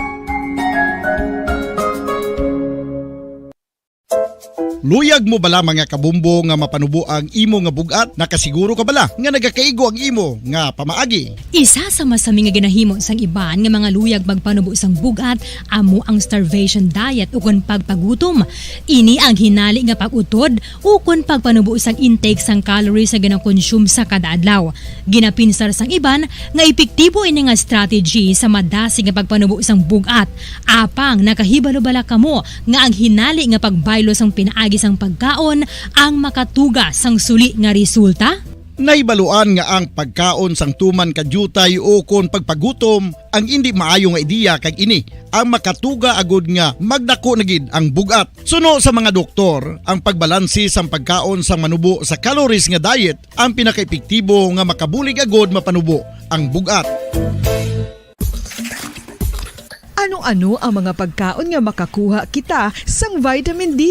Luyag mo bala, mga kabombo, nga mapanubo ang imo nga bug-at? Nakasiguro ka bala nga nagakaigo ang imo nga pamaagi? Isa sa masami nga ginahimo sang iban nga mga luyag magpanubo sang bug-at amo ang starvation diet ukon pagpagutom. Ini ang hinali nga pag-utod ukon pagpanubo sang intake sang calories nga ginakonsume sa kada adlaw. Ginapinsar sang iban nga epektibo ini nga strategy sa madasig nga pagpanubo sang bug-at. Apang nakahibalo bala kamo nga ang hinali nga pagbaylo sang pinaagi sang pagkaon ang makatuga sang suli nga resulta? Nahibaluan nga ang pagkaon sang tuman ka diutay o kon pagpagutom ang indi maayo nga ideya, kag ini ang makatuga agud nga magdako na gid ang bug-at. Suno sa mga doktor, ang pagbalanse sang pagkaon sang manubo sa calories nga diet ang pinakaepektibo nga makabulig agud mapanubo ang bug-at. Ano-ano ang mga pagkaon nga makakuha kita sang vitamin D?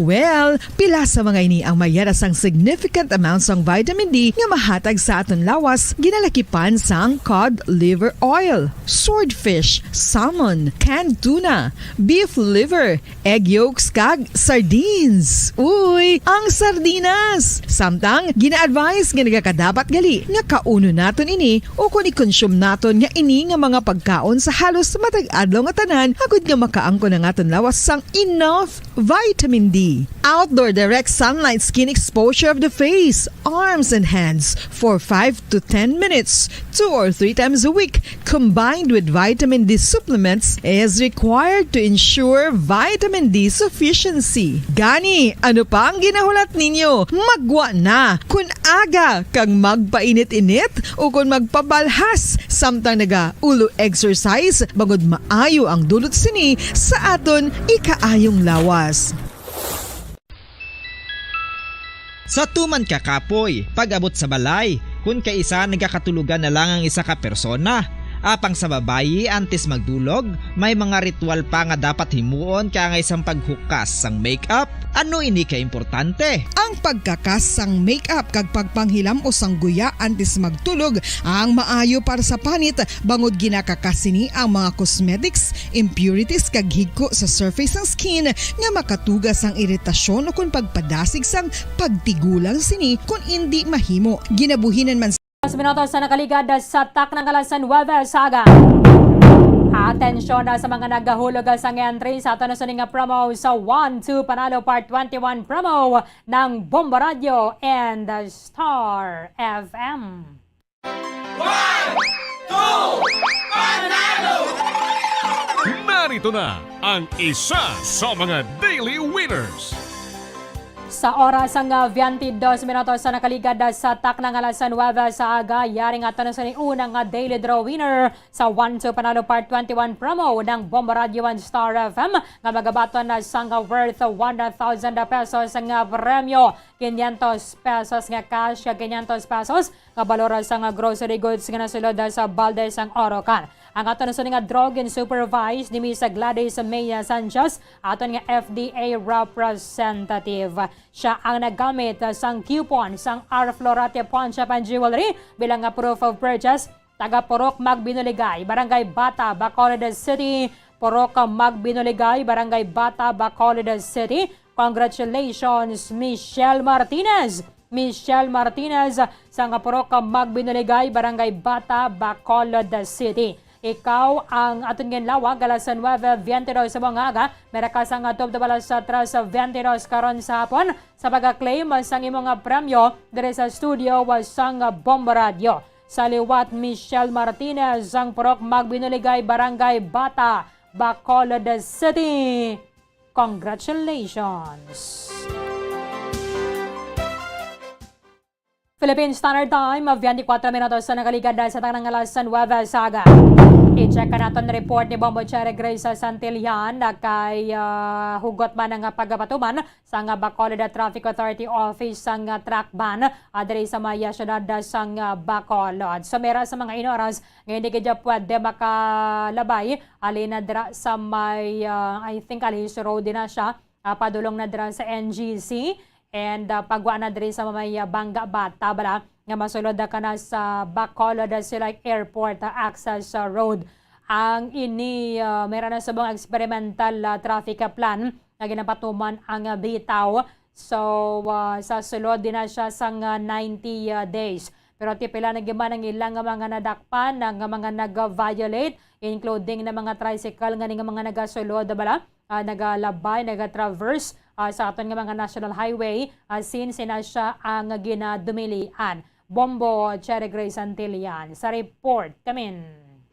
Well, pila sa mga ini ang mayara sang significant amount sang vitamin D nga mahatag sa aton lawas, ginalakipan sang cod liver oil, swordfish, salmon, canned tuna, beef liver, egg yolks, kag sardines. Uy, ang sardinas! Samtang, gina-advise nga nagakadapat gali nga kaunon naton ini o kon i-consume naton nga ini nga mga pagkaon sa halos matag adlaw nga tanan, agud nga makaangkon ang aton lawas sang enough vitamin D. Outdoor direct sunlight skin exposure of the face, arms, and hands for five to ten minutes, two or three times a week, combined with vitamin D supplements, is required to ensure vitamin D sufficiency. Gani, ano pa ang ginahulat ninyo? Maggwa na! Kun aga kag magpainit-init o kon magpabalhas samtang naga-ulo exercise, bangod maayo ang dulot sini sa aton ikaayong lawas. Sa tuman ka kapoy, pag-abot sa balay, kun kaisa nagakatulogan na lang ang isa ka persona. Apang sa babayi, antes magdulog, may mga ritual pa nga dapat himuon, kaangay sang paghukas sang makeup. Ano ini ka importante? Ang pagkakas sang makeup kag pagpanghilam-os sang guya antes magtulog ang maayo para sa panit, bangod ginakakas sini ang mga cosmetics, impurities kag higko sa surface sang skin nga makatuga sang iritasyon o kon pagpadasig sang pagtigulang sini kon indi mahimo. Ginabuhinan man Dos minutos sa nakaligad sa takna nga alas nuwebe sa aga. Atensyon na sa mga nagahulog sa entry sa aton sini nga promo sa One Two Panalo Part twenty-one promo ng Bombo Radio and Star F M. One, two, Panalo! Narito na ang isa sa mga daily winners. Sa oras nga twenty-two minutos sa nakaligad sa takna nga alas nuwebe sa aga, yari nga tanan sa una nga daily draw winner sa One Two Panalo Part twenty-one promo ng Bombo Radio and Star F M nga magabaton na sang worth one thousand pesos nga premyo, quinientos pesos nga cash, kag quinientos pesos nga balor sang grocery goods nga nasulod sa balde sang Orocan. Ang aton sini nga draw gin-supervise ni Miss Gladys Maya Sanchez, aton nga F D A representative. Siya ang naggamit sang coupon sang Arflorate Pawnshop and Jewelry bilang nga proof of purchase. Taga Purok Magbinuligay, Barangay Bata, Bacolod City. Purok Magbinuligay, Barangay Bata, Bacolod City. Congratulations, Michelle Martinez. Michelle Martinez, sang Purok Magbinuligay, Barangay Bata, Bacolod City. Ikaw ang aton ginlawag alas nuwebe biyente dos sa mga aga, may ra ka sang tubtub alas tres biyente dos karon sa hapon sa pagka-claim sang imo nga premyo diri sa studio sang Bombo Radio. Sa liwat, Michelle Martinez, sang Purok Magbinuligay, Barangay Bata, Bacolod City. Congratulations! Philippine Standard Time, twenty-four minutos sa nakaligad sa tanang alas nuwebe sa aga. I-check ka naton report ni Bombo Cherry Grace Santillan na kay, ah, hugot man ang pagpatuman sang Bacolod Traffic Authority Office sang truck ban, ah, diri sa may, ah, siyudad sang, ah, Bacolod. So, may ra sa mga inoras nga hindi gid pwede makalabay, ali na dira sa may, ah, I think, Alhis Road din na siya, ah, padulong na dira sa N G C, and, ah, pagwa na diri sa may, ah, Banga Bata, bala, nga masulod na ka na sa Bacolod, ah, Silay Airport, ah, access, ah, road. Ang ini, ah, may ra na subong experimental, ah, traffic, ah, plan nga ginapatuman ang, ah, bitaw. So, ah, sa sulod din na siya sang, ah, ninety, ah, days. Pero ti pila na gid man ang ilang nga mga nadakpan, nga mga nag-violate, including na mga tricycle nga ni nga mga nagasulod, bala, ah, nagalabay, nagatraverse, ah, sa aton nga mga national highway, ah, since ina siya ang ginadumilian. Bombo, Cherry Grace Santillan, sa report kamin.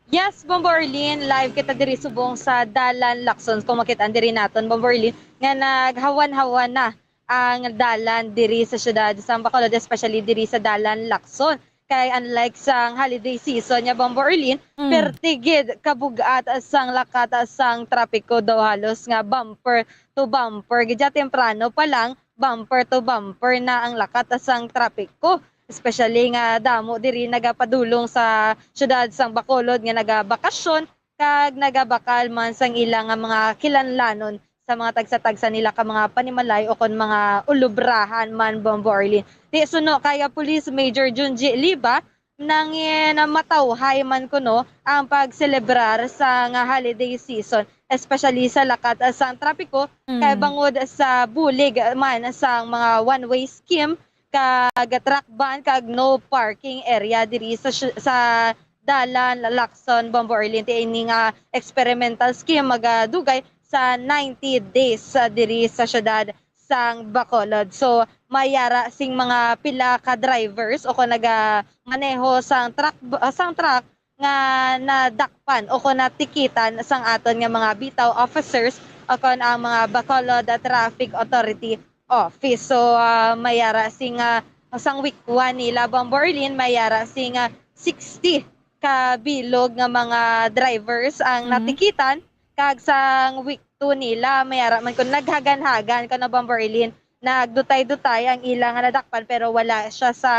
Yes, Bombo Arlene, live kita diri subong sa Dalan Lacson. Kung makita diri naton, Bombo Arlene, nga naghawan-hawan na ang dalan diri sa siyudad sang Bacolod, especially diri sa dalan Lacson. Kay unlike sang holiday season nga, Bombo Arlene, Mm. perti gid kabug-at sang lakat sang trapiko daw, halos nga bumper to bumper gid siya. Temprano pa lang, bumper to bumper na ang lakat sang trapiko. Especially nga damo diri nagapadulong sa siyudad sang Bacolod nga nagabakasyon kag nagabakal man sang ila nga mga kilanlanon sa mga tagsa-tagsa nila ka mga panimalay o kon mga ulubrahan man, Bombo Arlene. Ti suno kay Police Major Junji Liba, nangin matawhay man kuno ang pagselebrar sa nga holiday season, especially sa lakat sang trapiko, kay Mm. bangod sa bulig man sang mga one-way scheme kag truck ban kag no parking area diri sa syu-, sa dalan Lacson, Bombo Arlene. Ti ini nga experimental scheme magadugay sa ninety days, ah, diri sa siyudad sang Bacolod. So, may ara sing mga pila ka drivers o kon nagamaneho sang truck, ah, sang truck nga nadakpan o kon natikitan sang aton nga mga bitaw officers o kon ang mga Bacolod Traffic Authority Office. So, ah, may ara sing, ah, sang week one nila, Bombo Arlene, may ara sing, ah, sixty ka bilog nga mga drivers ang Mhm. natikitan, kag sang week two nila, may ara man kun naghagan-hagan, kuno, Bombo Arlene, nagdutay-dutay ang ila nga nadakpan, pero wala siya sa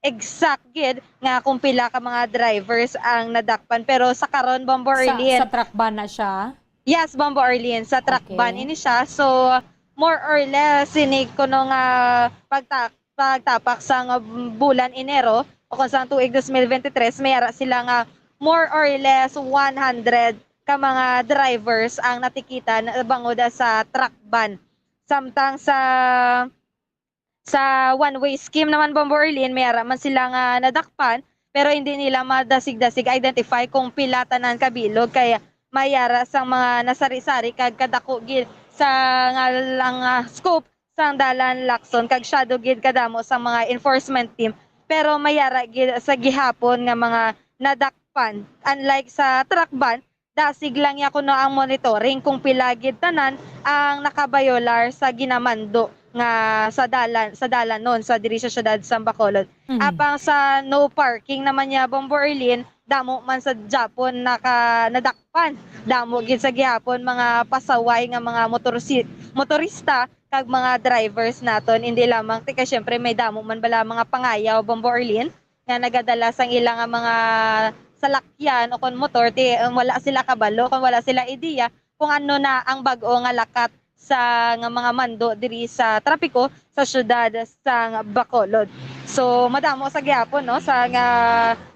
exact gid nga kung pila ka mga drivers ang nadakpan. Pero sa karon, Bombo Sa, Arlene, sa truck ban na siya? Yes, Bombo Arlene, sa truck Okay. ban ini siya. So, more or less, ini kuno nga pagta-, pagtapak sa nga bulan Enero o kung sa tuig dos mil bente tres, may ara sila nga more or less one hundred ka mga drivers ang natikitan bangod sa truck ban. Samtang sa, sa one-way scheme naman, Bombo Arlene, may ara man sila nga nadakpan, pero hindi nila madasig-dasig identify kung pila tanan ka bilog, kay may ara sang mga nasari-sari kag kadako gid sa nga lang, ah, scope sang dalan Lacson, kag shadow gid kadamo sang mga enforcement team, pero may ara gid sa gihapon nga mga nadakpan. Unlike sa truck ban, dasig lang niya kuno ang monitoring kung pila gid tanan ang nakabayolar sa ginamando nga sa dalan, sa dalanon sa diri sa siyudad sa Bacolod. Mhm. Apang sa no parking naman niya, Bombo Arlene, damo man sa Japon naka-, nadakpan. Damo gid sa gihapon mga pasaway nga mga motorsi-, motorista kag mga drivers naton. Hindi lamang ti kay syempre may damo man bala mga pangayaw, Bombo Arlene, nga nagadala sang ila nga mga salakyan o kon motor, ti, um, wala sila kabalo, kon wala sila ideya kung ano na ang bag-o nga lakat sa nga mga mando diri sa trapiko sa siyudad sang Bacolod. So, madamo sa gihapon, no, sa nga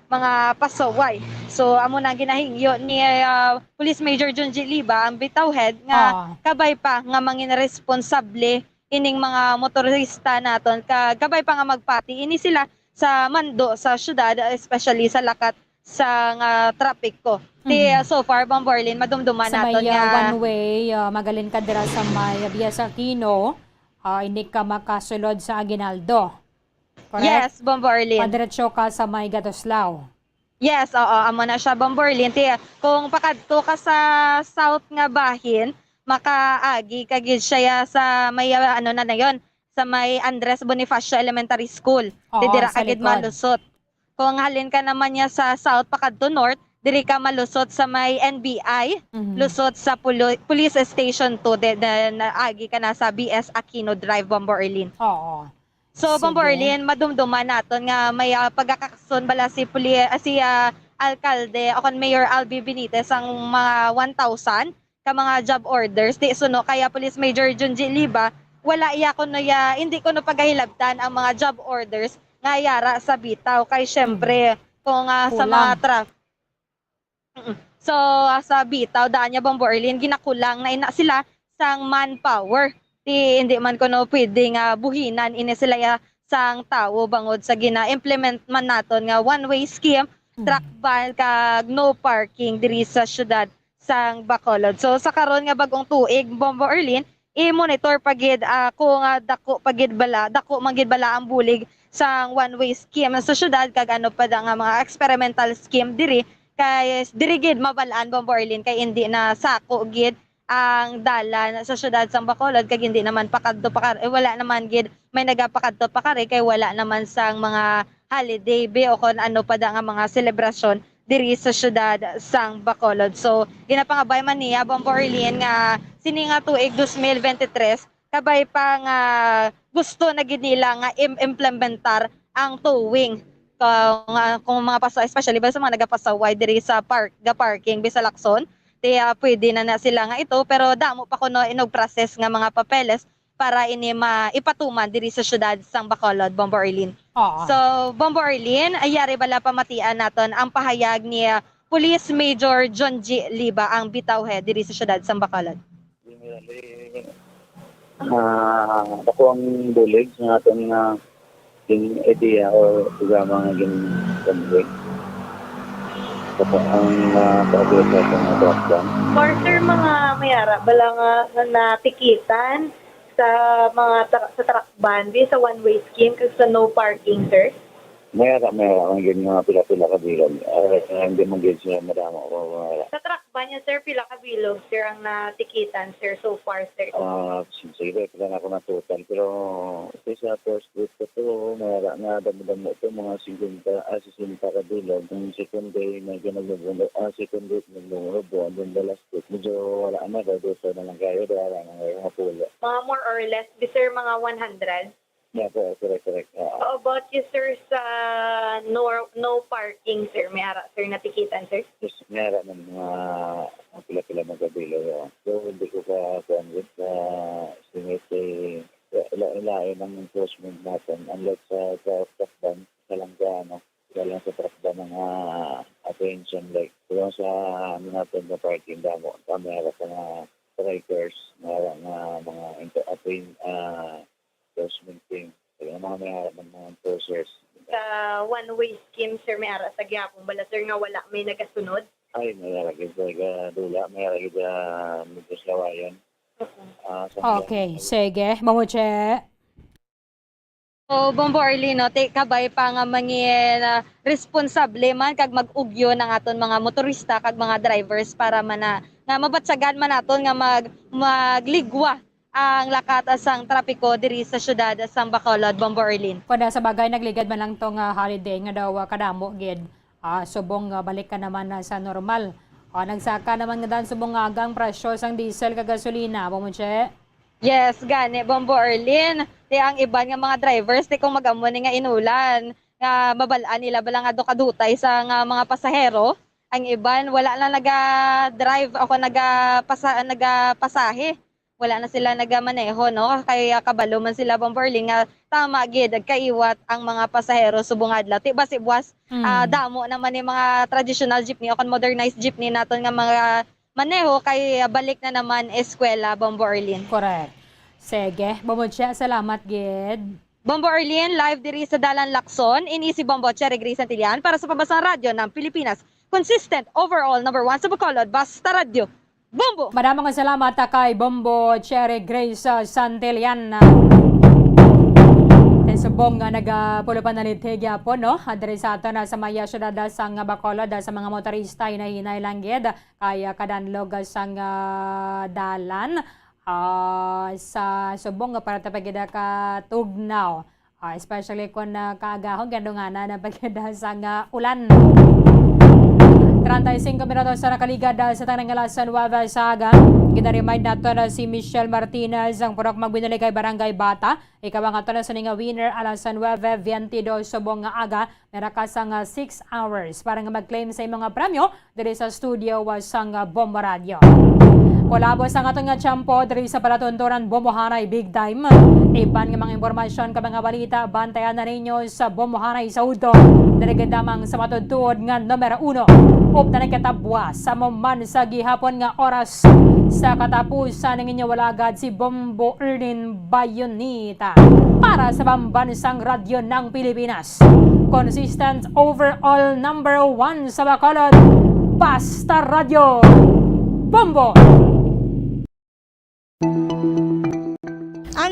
mga pasaway. So, amo na ang ginahingyo ni, ah, Police Major Junji Liba, ang bitaw head, nga Ah. kabay pa nga mangin responsable ining mga motorista naton, ka-, kabay pa nga magpati ini sila sa mando sa syudad, especially sa lakat sa nga trapiko. Ti, Mhm. ah, so far, Bombo Arlene, madumduman Sa naton may, ah, nga one way, ah, magalin ka dira sa may Bias Aquino, ah, hindi ka makasulod sa Aguinaldo. Correct? Yes, Bombo Arlene. Padiretso ka sa may Gatoslaw. Yes, oo, amo na siya, Bombo Arlene. Ti, kung pakadto ka sa south nga bahin, makaagi ka gid siya sa may, ah, ano na na yon, sa may Andres Bonifacio Elementary School. Ti Oo, dira sa ka gid likod. malusot. Kung halin ka naman niya sa south pakadto north, diri ka malusot sa may N B I, Mhm. lusot sa pulu-, Police Station two, de-, then agi ka na sa B S Aquino Drive, Bombo Arlene. Oo. So, Sige. Bombo Arlene, madumduman naton nga may, ah, pagakakson bala si puli-, ah, si, ah, Alkalde o kon Mayor Albi Benitez ang mga one thousand ka mga job orders. Ti suno kaya Police Major Junji Liba, wala iya kuno ya, hindi kuno pagahilabtan ang mga job orders nga yara sa bitaw. Kay syempre, Mm. kung, ah, sa Kulang. mga traf-, mm. So, ah, sa bitaw, daan niya, Bombo Arlene, ginakulang na ina sila sang manpower. Ti, hindi man kuno pwede nga buhinan ini sila ya sang tawo bangod sa gina-implement man naton nga one-way scheme, Mm. truck ban, kag no parking diri sa syudad sang Bacolod. So, sa karon nga bag-ong tuig, Bombo Arlene, i-monitor pa gid, ah, kung, ah, dako pa gid bala, dako man gid bala ang bulig sang one-way scheme sa syudad, kag ano pa da nga mga experimental scheme diri, kay diri gid mabal-an, Bombo Arlene, kay indi na sako gid ang dalan sa siyudad sang Bacolod, kag hindi naman pakadto pakar-, eh, wala naman gid may nagapakadto pakari kay wala naman sang mga holiday be o kon ano pa da nga mga selebrasyon diri sa siyudad sang Bacolod. So, ginapangabay man niya, Bombo Arlene, nga sini nga tuig dos mil bente tres, kabay pa nga gusto na gid nila nga im-, implementar ang towing. Kung, ah, kung mga paso-, especially ba sa mga nagapasaway diri sa park, ga-parking, bi sa Lacson, ti, ah, pwede na na sila nga ito, pero damo pa kuno inog process nga mga papeles para ini ma-, ipatuman diri sa siyudad sang Bacolod, Bombo Arlene. Oo. So, Bombo Arlene, ay yari bala pamatian naton ang pahayag ni, ah, Police Major John G. Liba, ang bitaw head diri sa siyudad sang Bacolod. Ah, ako ang bulig sa aton nga gin idea o programa nga gin convey. Sa pa-, ang, ah, pag-address sa mga truck ban. Or, sir, mga mayara bala nga natikitan sa mga tra-, sa truck ban, di sa one-way scheme kag sa no parking, sir? Mayara, mayara man gid nga pila-pila ka bilog. Ah, hindi man gid siya madamo o mayara. Sa truck ban niya, sir, pila ka bilog, sir, ang natikitan, sir, so far, sir? Ah, sige, pila na ako na total. Pero ito sa first group ko to, mayara na damo-damo to, mga singkwenta, ah, sesenta ka bilog. Ang second day, medyo naglubong, ah, second group, naglubong-lubong. And then the last group, medyo wala na, dahil na lang kayo, dahil wala na kayo, mapulo. Mga more or less, di, sir, mga one hundred? Yeah, correct, correct, correct. Oo. How about you, sir, sa no, no parking, sir? May ara, sir, natikitan, sir? Yes, may ara man mga, mga pila-pila mga bilog, oo. So, hindi ko pa, kuwan, sa estimate, eh, ila-, ilain ang enforcement natin. Unlike sa, sa truck ban, sa lang sa, ano, wala lang sa truck ban ang, ah, attention, like, kung sa, ano natin, sa parking, damo, kami, ara sa mga strikers, mga, mga, mga, ah, enforcement team. Kaya mga may harap ng mga enforcers. Sa one-way scheme, sir, may ara sa gihapon bala, sir, nga wala may nagasunod? Ay, may ara gid sa Gadula, may ara gid sa Migos Lawayan. Oo. Ah, sa Okay, mga sige. Mamuche. O, Bombo Arlene, no, ti-, kabay pa nga mangin, ah, responsable man kag mag-ugyon ang aton mga motorista kag mga drivers para man na, nga mabatyagan man naton nga mag-, magligwa ang lakat sang trapiko diri sa siyudad sang Bacolod, Bombo Arlene. Kuwan, sa bagay, nagligad man lang to nga holiday nga daw, ah, kadamo gid, ah, subong nga balik ka naman na sa normal. Ah, nagsaka naman nga dan subong nga agang presyo sang diesel kag gasolina, Bombo Che? Yes, gani, Bombo Arlene. Ti ang iban nga mga drivers, ti kung mag-amo ni nga inulan, nga mabal-an nila bala nga do kadutay sa nga mga pasahero, ang iban wala na naga-drive o kung nagapasa-, nagapasahe. Wala na sila nagamaneho, no? Kay, ah, kabalo man sila, Bombo Arlene, nga tama gid, kaiwat ang mga pasahero subong adlaw. Ti basi buwas, Mm. ah, damo naman ni mga traditional jeepney o kon modernized jeepney naton nga mga maneho kay, ah, balik na naman eskwela, Bombo Arlene. Correct. Sige, Bombo Che, salamat gid. Bombo Arlene, live diri sa Dalan Lacson. Ini si Bombo Cherry Grace Santillan para sa Pambansang Radyo ng Pilipinas. Consistent, overall, number one sa Bacolod, basta radyo. Bombo! Madamo nga salamat, ah, kay Bombo Cherry Grace, ah, Santillan, ah, kay subong nga nagapulo pa naliti gyapon, no? Ah, diri sa aton, ah, sa maya siyudad, ah, sang Bacolod, ah, sa mga motorista, hinay-hinay lang gid, kay, ah, kadanlog, ah, sang, ah, dalan, ah, sa subong nga parte pa gid, ah, ka tugnaw. Ah, especially kung, ah, kaagahon, gandunganan ang pagkada sang ulan. Treinta y cinco minutos sa nakaligad, ah, sa tanang alas nuebe sa aga. Gina-remind nato na si Michelle Martinez, ang purok magbinuligay Barangay Bata. Ikaw ang ato na sa nga winner, alas nuebe veintidós subong nga aga. May ra ka sang, ah, six hours para nga mag-claim sa imong, ah, premyo diri sa studio, ah, sang, ah, Bombo Radio. Kolabo sa aton nga tiyempo diri sa palatuntunan Bombo Hanay Big Time. Iban nga mga impormasyon kag mga balita, bantayan na ninyo sa Bombo Hanay sa udto. Diri gid lamang sa matuod-tuod nga numero uno. Upod na nagkatabuas sa mo man sa gihapon nga oras sa katapusan ng inyong walagad si Bombo Ernin Bayonita para sa Pambansang Radyo ng Pilipinas. Consistent overall number one sa Bacolod, Basta Radyo, Bombo!